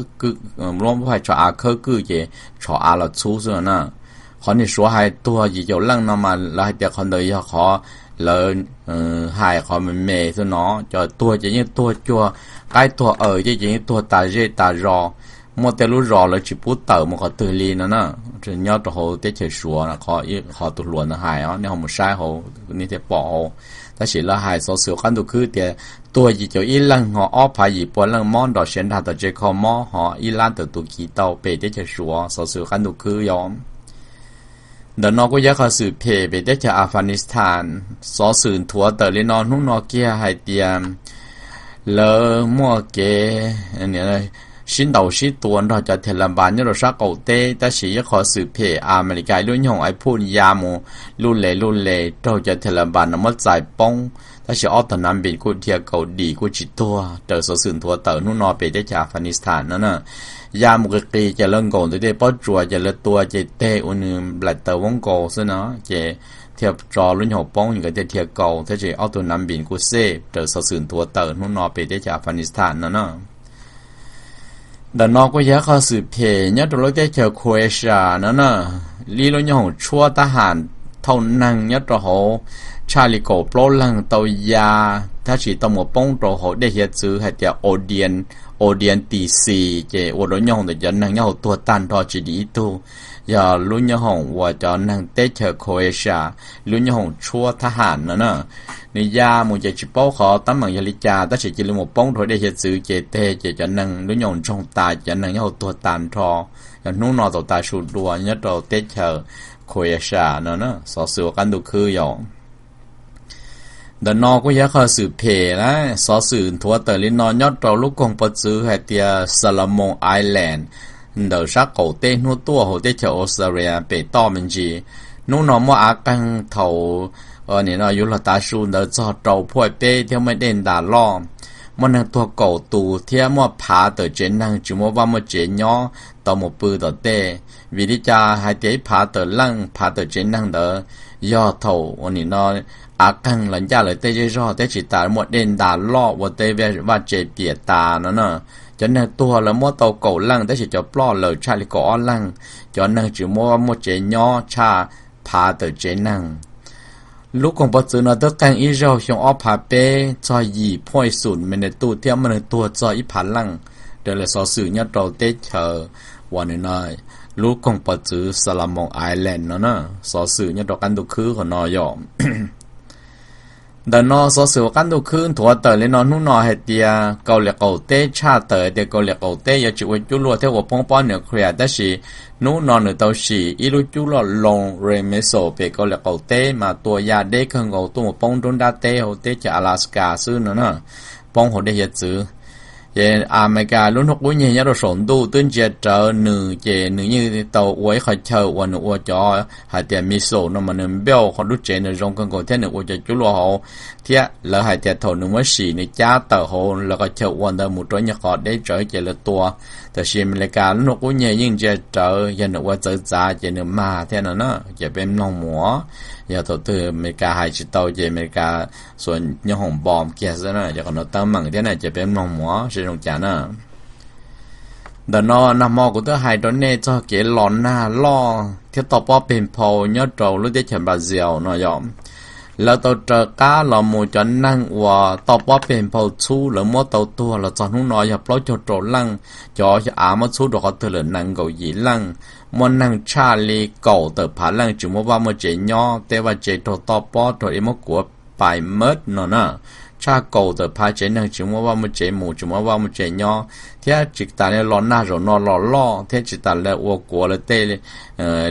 lub fais tsho av khawb kwj ces tsho av los txhub xwb no na. Qhov niag Suav hais tuag yim caum leej no mas lawv hais tias qhov ntawd yog qhov lawv hais qhov me me xwb no. Cov tuag ces yeej tuag cuag qaib tuag aws ces yeej tuag tas zej tas zos. Muaj tej lub zos lawv tsis pub tawm mus qhov twg li no na. Nyob rau hauv teb chaws Suav qhov tus hluas ntawd hais, nej ho mus saib hauv nej thiaj pom hauv. Tab sis lawv hais xov xwm qab ntuj khwb tias tuag yim caum ib leeg ho ob phav yim pua leej mob nrog siav nrag tom tsev kho mob ho ib lab tawm tus kis tau pem teb chaws Suav, xov xwm qab ntuj khwb yom. Ntawm no kuj yog qhov xwm phem pem teb chaws Afghanistan. Xov xwm nthuav tawm li no hnub no kiag hais tias lawv muaj kev sib ntaus sib tua nrog cov Taliban nyob rau sab qaum teb, tab sis ib qhov xwm phem Amelikas lub nyoog ai phuj ya mus luj le luj le raug cov Taliban no muab txais poob, tab sis ob tog nav npis kuj dhia kaus dim kuj tsis tuag raws xov xwm nthuav tawm hnub no pem teb chaws Afghanistan no na. Ya mus qis qis ces lawv nkaum ntawm tej pob tsuas ces lawv tua ces teg ua nws nplaim taws voob nkaus xwb no, ces thiaj tso lub nyoog poob nkawd thiaj dhia kaus, tab sis ob tug nav npis kuj xej raws xov xwm nthuav tawm hnub no pem teb chaws Afghanistan no na. Ntawm no kuj yog qhov xwm phem nyob rau lub teb chaws Croatia no na. Ib lub nyooj hoom tshuab tab ham thauj neeg nyob rau hauv tshaj li kaum plaub leeg tau ya, tab sis tau mus poob rau hauv dej hiav txwv hais tias Odian, Odian T C, ces ua rau nyooj hoom ntawm cov neeg nyob hauv tuag tag nrho tsis dim ib tug. Yog lub nyooj hoom uas cov neeg teb chaws Croatia, lub nyooj hoom tshuab thab ham no na. Nws ya mus ces tsis paub qhov teeb meem yog li cas, tab sis cia li mus poob rau dej hiav txwv ces teg ces cov neeg lub nyooj hoom ntsoog tas, cov neeg nyob hauv tuag tag nrho. Yog hnub no tau tas su dua nyob rau teb chaws Croatia no na, xov xwm ua qab ntuj khwb yom. Ntawm no kuj yog qhov xwm phem na, xov xwm nthuav tawm li no nyob rau lub koog pov txwv hais tias Solomon Island ntawm sab qaum teb hnub tuaj hauv teb chaws Australia pem toj me ntsis. Hnub no muaj av qeeg thaum nim no yuav luag tav su ntawd txog rau phuaj peb thiab muaj dej ntas loj. Muaj neeg tuag kaum tus thiab muaj phav tawm tsev neeg tsis muaj vaj muaj tsev nyob tau mus pw tom tej. Vim li cas hais tias ib phav tawm leej phav tawm tsev neeg ntawd yog thaum uas nim no av qeeg los ncaj lawv tej zej zog thiab tsis tas muaj dej ntas loj ua tej vaj tse piam tas no na. Cov neeg tuag lawv muab tau kaum leej tab sis cov ploj lawm tshaj li kaum ob leeg. Cov neeg tsis muaj vaj muaj tsev nyob tshaj phav tawm tsev neeg. Lub koog pov txwv no twb qeeg ib zaug xyoo ob phav peb txog yim point xum magnitude thiab muaj neeg tuag txog ib phav leej. Raws li xov xwm nyob rau teb chaws uas nim no lub koog pov txwv Solomon Island no na, xov xwm nyob rau qab ntuj khwb qhov no yom. Ntawm no xov xwm ua qab ntuj khwb nthuav tawm li no hnub no hais tias Kauslim Qaum Teb tshaj tawm hais tias Kauslim Qaum Teb yuav tsis ua cuab luaj thiab ua poob pob nuclear, tab sis hnub no nws tau sim ib lub cuab luaj long range missile pem Kauslim Qaum Teb mas tua ya deb kawg nkaus tuaj mus poob nruab nrab teb hauv teb chaws Alaska xwb no na, poob hauv dej hiav txwv. Ces Amelikas lub hnub qub nyiag nyob rau saum ntuj twb ntsia rawv nws, ces nws yeej tau ua ib qhov chaw uas nws ua cov hais tias missile no mas nws build qhov lub tsev nws zoo kawg nkaus thiab nws ua cov cuab luaj hauv, thiab lawv hais tias thaum nws muab sim nws cab tawm hauv lawv qhov chaw ua ntawd mus rau ib nyuag qhov deb tsawv ces lawv tua. Tab sis Amelikas lub hnub qub nyiag yeej ntsia rawv yog nws ua txawv txav ces nws mag thiab no na, ces peb mloog mus. Yog thaum twg Amelikas hais tsis tau ces Amelikas xuas nyob hoom npom kiag xwb na, ces qhov no teeb meem thiab na ces peb mloog mus seb zoo cas na. Ntawm no nag hmo kuv twb hais rau nej txog kev los nag loj thiab toj pob peg nphau nyob rau lub teb chaws Brazil no yom. Lawv tau raws qab los mus cov neeg uas toj pob peg nphau txhub lawv muab tau tuag los txog hnub no yog plaub caug rau leej, cov av muab txhub rau qhov twg lawm nees nkaum yim leej. Muaj neeg tshaj li kaum tawm phav leej tsis muaj vaj muaj tsev nyob, tej vaj tsev raug toj pob raug dej muab kuav pais mab no na. Tshaj kaum tawm phav tsev neeg tsis muaj vaj muaj tsev mus, tsis muaj vaj muaj tsev nyob, thiab tsis tas li los nag zaum no los loj thiab tsis tas li ua kuav lawv tej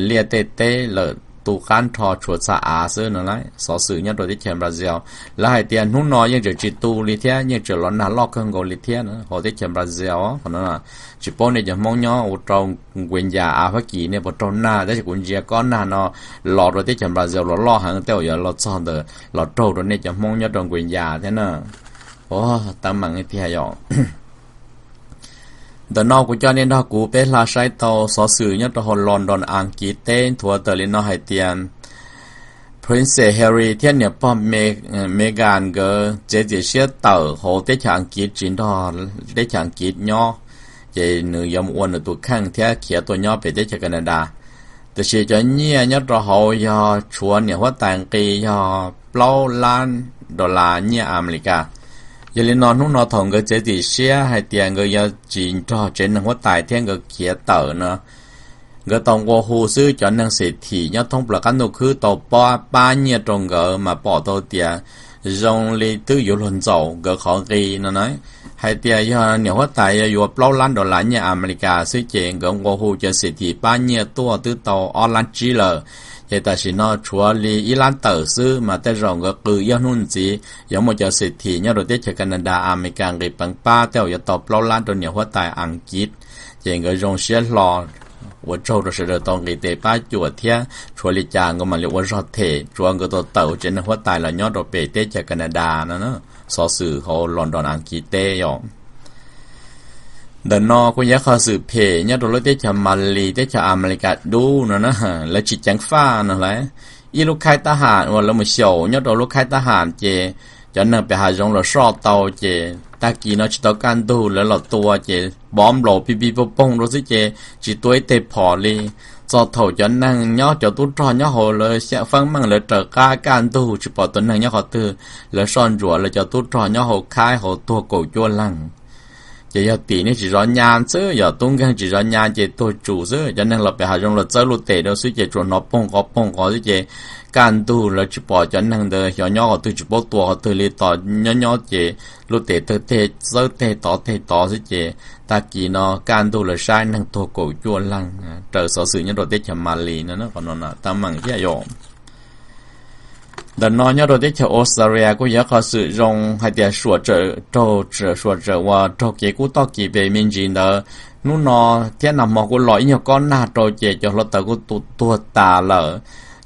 liaj tej teb lawm tu qab nrho tshuav txha av xwb no lauj. Xov xwm nyob rau teb chaws Brazil, lawv hais tias hnub no yeej tseem tsis tu li thiab yeej tseem los nag loj kawg nkaus li thiab hauv teb chaws Brazil qhov no. Tsis paub nej cov Hmoob nyob ua rau Nkuas Yas av Fab Kis nej puas raug nag, tab sis kuv ntsia kob nag no los rau teb chaws Brazil los loj heev, tej zaum yuav los txog ntawm los raug rau nej cov Hmoob nyob rau Nkuas Yas thiab na. Ua teeb meem tiag yom. Ntawm no kuv coj nej nrog kuv peb hla saib tau xov xwm nyob rau hauv London Askiv teb nthuav tawm li no hais tias Princess Harry thiab niam pog Meghan nkawd txiav txim siab tawm hauv teb chaws Askiv tsis nrog teb chaws Askiv nyob, ces nws yuav mus ua nws tus kheej thiab khiav tuaj nyob pem teb chaws Canada. Tiam sis cov nyiaj nyob rau hauv yog tshuav niam huab tais nqi yog plaub lab dollar nyiaj Amelikas. Yog li no hnub no thaum nkawd txiav txim siab hais tias nkawd yuav tsis nrog tsev neeg huab tais thiab nkawd khiav tawm no, nkawd tau nqua hu xwb cov neeg xem thim nyob thoob plaws qab ntuj khwb tau pab pab nyiaj rau nkawd mas pom tau tias zoo li twb yuav luag ntxaum nkawd qhov nqi no na. Hais tias yog niam huab tais yuav plaub lab dollar nyiaj Amelikas xwb ces nkawd nqua hu cov xem thim pab nyiaj tuaj twb tau ob lab tsib lawm. Ces tam sim no tshuav li ib lab tawm xwb mas tej zaum nkawd qw ib ob hnub ntxiv yuav muaj cov xem thim nyob rau teb chaws Canada Amelikas nqis peev pab tej zaum yuav tau plaub lab rau niam huab tais Askiv. Ces nkawd zoo siab hlo, ua tsaug rau sawv daws tau nqis tes pab cuam thiab tshuav li cas nkawd mam li ua zog them tsuav nkawd tau tawm hauv tsev neeg huab tais los nyob rau pem teb chaws Canada no. Xov xwm hauv London Askiv teb yom. Ntawm no kuj yog qhov xwm phem nyob rau lub teb chaws Malis teb chaws Amelikas dub no na, lawv tsis ceev faj no lauj. Ib lub khaib tab ham uas lawv mus xyaum nyob rau lub khaib tab ham ces cov neeg pem hav zoov los soj tau ces tag kis no tsis tau kaj ntug lawv los tua ces pov nplaum pig pig poog poog rau xwb ces tsis tua ib teg phom li. txog thaum cov neeg nyob, cov tub rog nyob hauv lawv xya feeb meej lawv raws qab kaj ntug tsis pom tus neeg nyob qhov twg, lawv soj ntsuam lawv cov tub rog nyob hauv khaib hauv tuag kaum cuaj leeg. Ces yog tim nej tsis zov nyas xwb, yog tub nkeeg tsis zov nyas ces tuag tsum xwb. Cov neeg los pem hav zoov los txawb lub tes rau xwb ces tsuas hnov poog qov poog qov xwb ces kaj ntug lawv tsis pom cov neeg ntawd xyov nyob qhov twg, tsis paub tua qhov twg li, tos nyob nyob ces lub tes tawg teg txawb teg tov teg tov xwb ces tag kis no kaj ntug lawv saib neeg tuag kaum cuaj leeg, raws xov xwm nyob rau teb chaws Mali no. Qhov no teeb meem thiab yom. Ntawm no nyob rau teb chaws Australia kuj yog qhov xwm zoo hais tias suam tsawm raug, suam tsawm uas raug kev kub toj kis pes me ntsis ntawd, hnub no thiab nag hmo kuj los ib nyuag kob nag rau ces cov hluav taws kuj tuag tas lawm.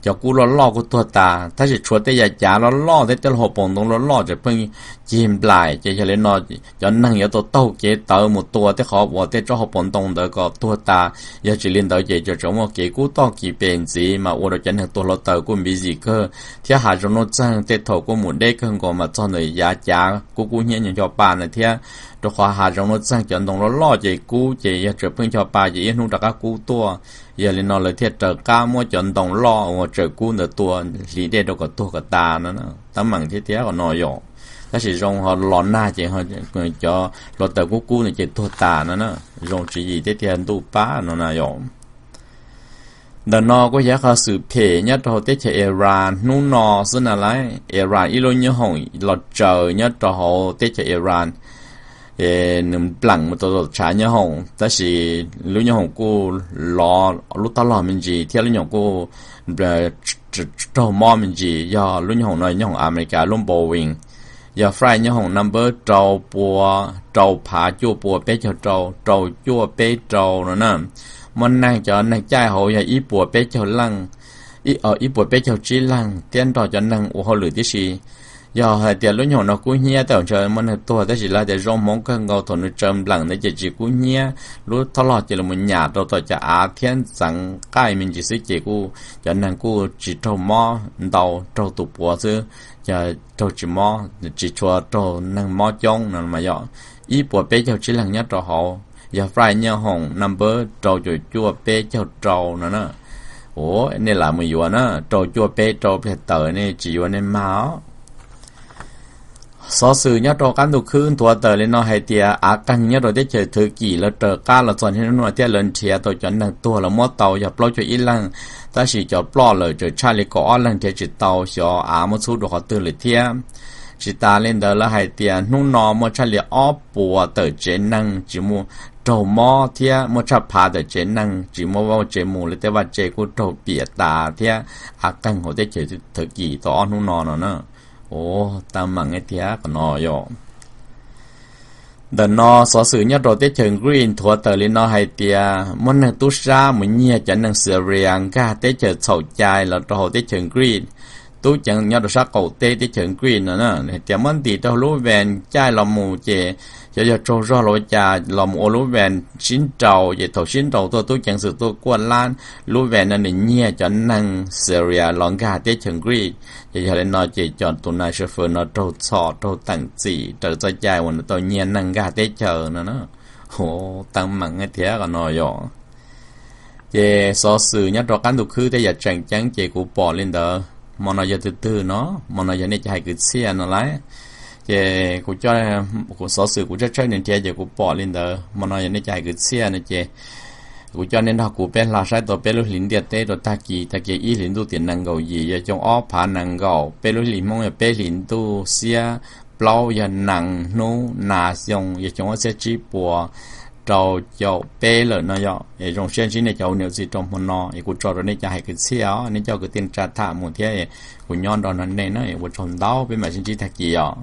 Cov kub loj loj kuj tuag tas, tab sis tshuav tej yav cav loj loj thiab tej hauv paus ntoo loj loj tseem pheej cig nplaim, ces yog li no cov neeg yuav tau taug kev tawv mus tua tej qhov uas tej tsob hauv paus ntoo ntawd kom tuag tas. Yog tsis li ntawd ces tseem muaj kev kub toj kis pes ntxiv mas ua rau cov neeg tuag hluav taws kuj npis zim kawg, thiab hav zoov nuj txeeg tej thaum kuj mus deb kawg nkaus mas txog ntawm yav cav kub kub hnyiab nco nco pa na thiab, rau qhov hav zoov nuj txeeg cov ntoo loj loj ces kub ces yog tseem pheej nco pa ces ib hnub rov qab kub tuaj. Yog li no lawv thiaj raws qab muab cov ntoo loj uas tsawm kub ntawd tua hliv dej rau kom tuag kom tas no. Teeb meem thiab tiag qhov no yom. Tab sis zoo ho los nag ces cov hluav taws kub kub ntawd ces tuag tas no na. Zoo tswv yim thiab tiag ntuj pab no na yom. Ntawm no kuj yog qhov xwm phem nyob rau hauv teb chaws Iran hnub no xwb na lauj. Iran ib lub nyoob hoom los tsaws nyob rau hauv teb chaws Iran, nws npleem mus tau tom tshav nyoob hoom, tab sis lub nyoob hoom kuj lov lub taub log me ntsis thiab lub nyoob hoom kuj raug mob me ntsis. Yog lub nyoob hoom no nyoob hoom Amelikas lub Boeing, yog flight nyoob hoom number rau pua, rau phav cuaj pua peb caug rau, rau cuaj peb rau no na. Muaj neeg, cov neeg caij hauv yog ib puas peb caug leej, ib puas peb caug tsib leeg thiab nrog cov neeg ua hauj lwm tib si. Yog hais tias lub nyoob hoom no kub hnyiab tej zaum ntshe muaj neeg tuag, tab sis lawv tias zoo hmoov kawg nkaus thaum nws tsaws npleem ntawd ces tsis kub hnyiab, lub taub log ces los nyam rau tom cov av thiab ntxeev qaij me ntsis xwb ces kuj cov neeg kuj tsis raug mob ntau, raug tus puav xwb, raug tsis mob, tsis tshua raug neeg mob coob no mas yog ib puas peb caug tsib leeg nyob rau hauv. Yog flight nyoob hoom number rau caum cuaj peb caug rau no na. Ua nej lam mus yuav na, rau cuaj peb rau pliag tawm, nej tsis yuav nej mag os. Xov xwm nyob rau qab ntuj khwb nthuav tawm li no hais tias av qeeg nyob rau teb chaws Thwv Kim lawv raws qab los txog niaj hnub no thiab lawv nrhiav tau cov neeg tuag los muab tau yog plaub caug ib leeg, tab sis cov ploj lawm tseem tshaj li kaum ob leeg nrhiav tsis tau, xyov av muab txhub rau qhov twg lawm thiab. Tsis tas li ntawd lawv hais tias hnub no muaj tshaj li ob puas tawm tsev neeg tsis muaj, raug mob thiab muaj tshaj phav tawm tsev neeg tsis muaj vaj tsev mus, lawv tej vaj tsev kuj raug piam tas thiab av qeeg hauv teb chaws Thwv Kim tau ob hnub no no na. Ua teeb meem tiag qhov no yom. Ntawm no xov xwm nyob rau teb chaws Greece nthuav tawm li no hais tias muaj neeg tub sab mus nyiag cov neeg Syria nkag teb chaws txhaum cai los rau hauv teb chaws Greece. Tub ceev nyob rau sab qaum teb teb chaws Greece no na, hais tias muab ntim rau lub van caij los mus ces xyov yog tsaug zog los ua cas los mus ua lub van sib nraus, ces thaum sib nraus tuaj tub ceev xwm tuaj kuaj lab, lub van no nws nyiag cov neeg Syria los nkag teb chaws Greece. Ces yog li no ces cov tus nais chauffeur no raug txhom raug teem txim raws txoj cai uas nws tau nyiag neeg nkag teb chaws no na. Ua teeb meem tiag qhov no yom. Ces xov xwm nyob rau qab ntuj khwb tej yam tseem ceeb ces kuv pom li ntawd. Hmo no yog twg twg no, hmo no yog nej cov hais kwv txhiaj no lauj. Ces kuv, xov xwm kuv tshawb tshawb nws nrhiav ces kuv pom li ntawd. Hmo no yog nej cov hais kwv txhiaj no ces kuv coj nej nrog kuv peb hla saib tau peb lub hlis ntiaj teb rau tag kis, tag kis ib hlis ntuj tim nees nkaum yim, yog xyoo ob phav nees nkaum, peb lub hlis Hmoob yog peb hlis ntuj xiab plaub, yog nees hnub nas xyoo yog xyoo ob txhiab tsib puas rau caum peb lawm no yom. Es zoo siab ntsib nej cov ua niam txiv rau hmo no, es kuv tso rau nej cov hais kwv txhiaj os, nej coj kwv tij neej tsa tham mus thiab, kuv nyob nrog nrog nej na, ua tsaug ntau, peb mam sib ntsib tag kis os.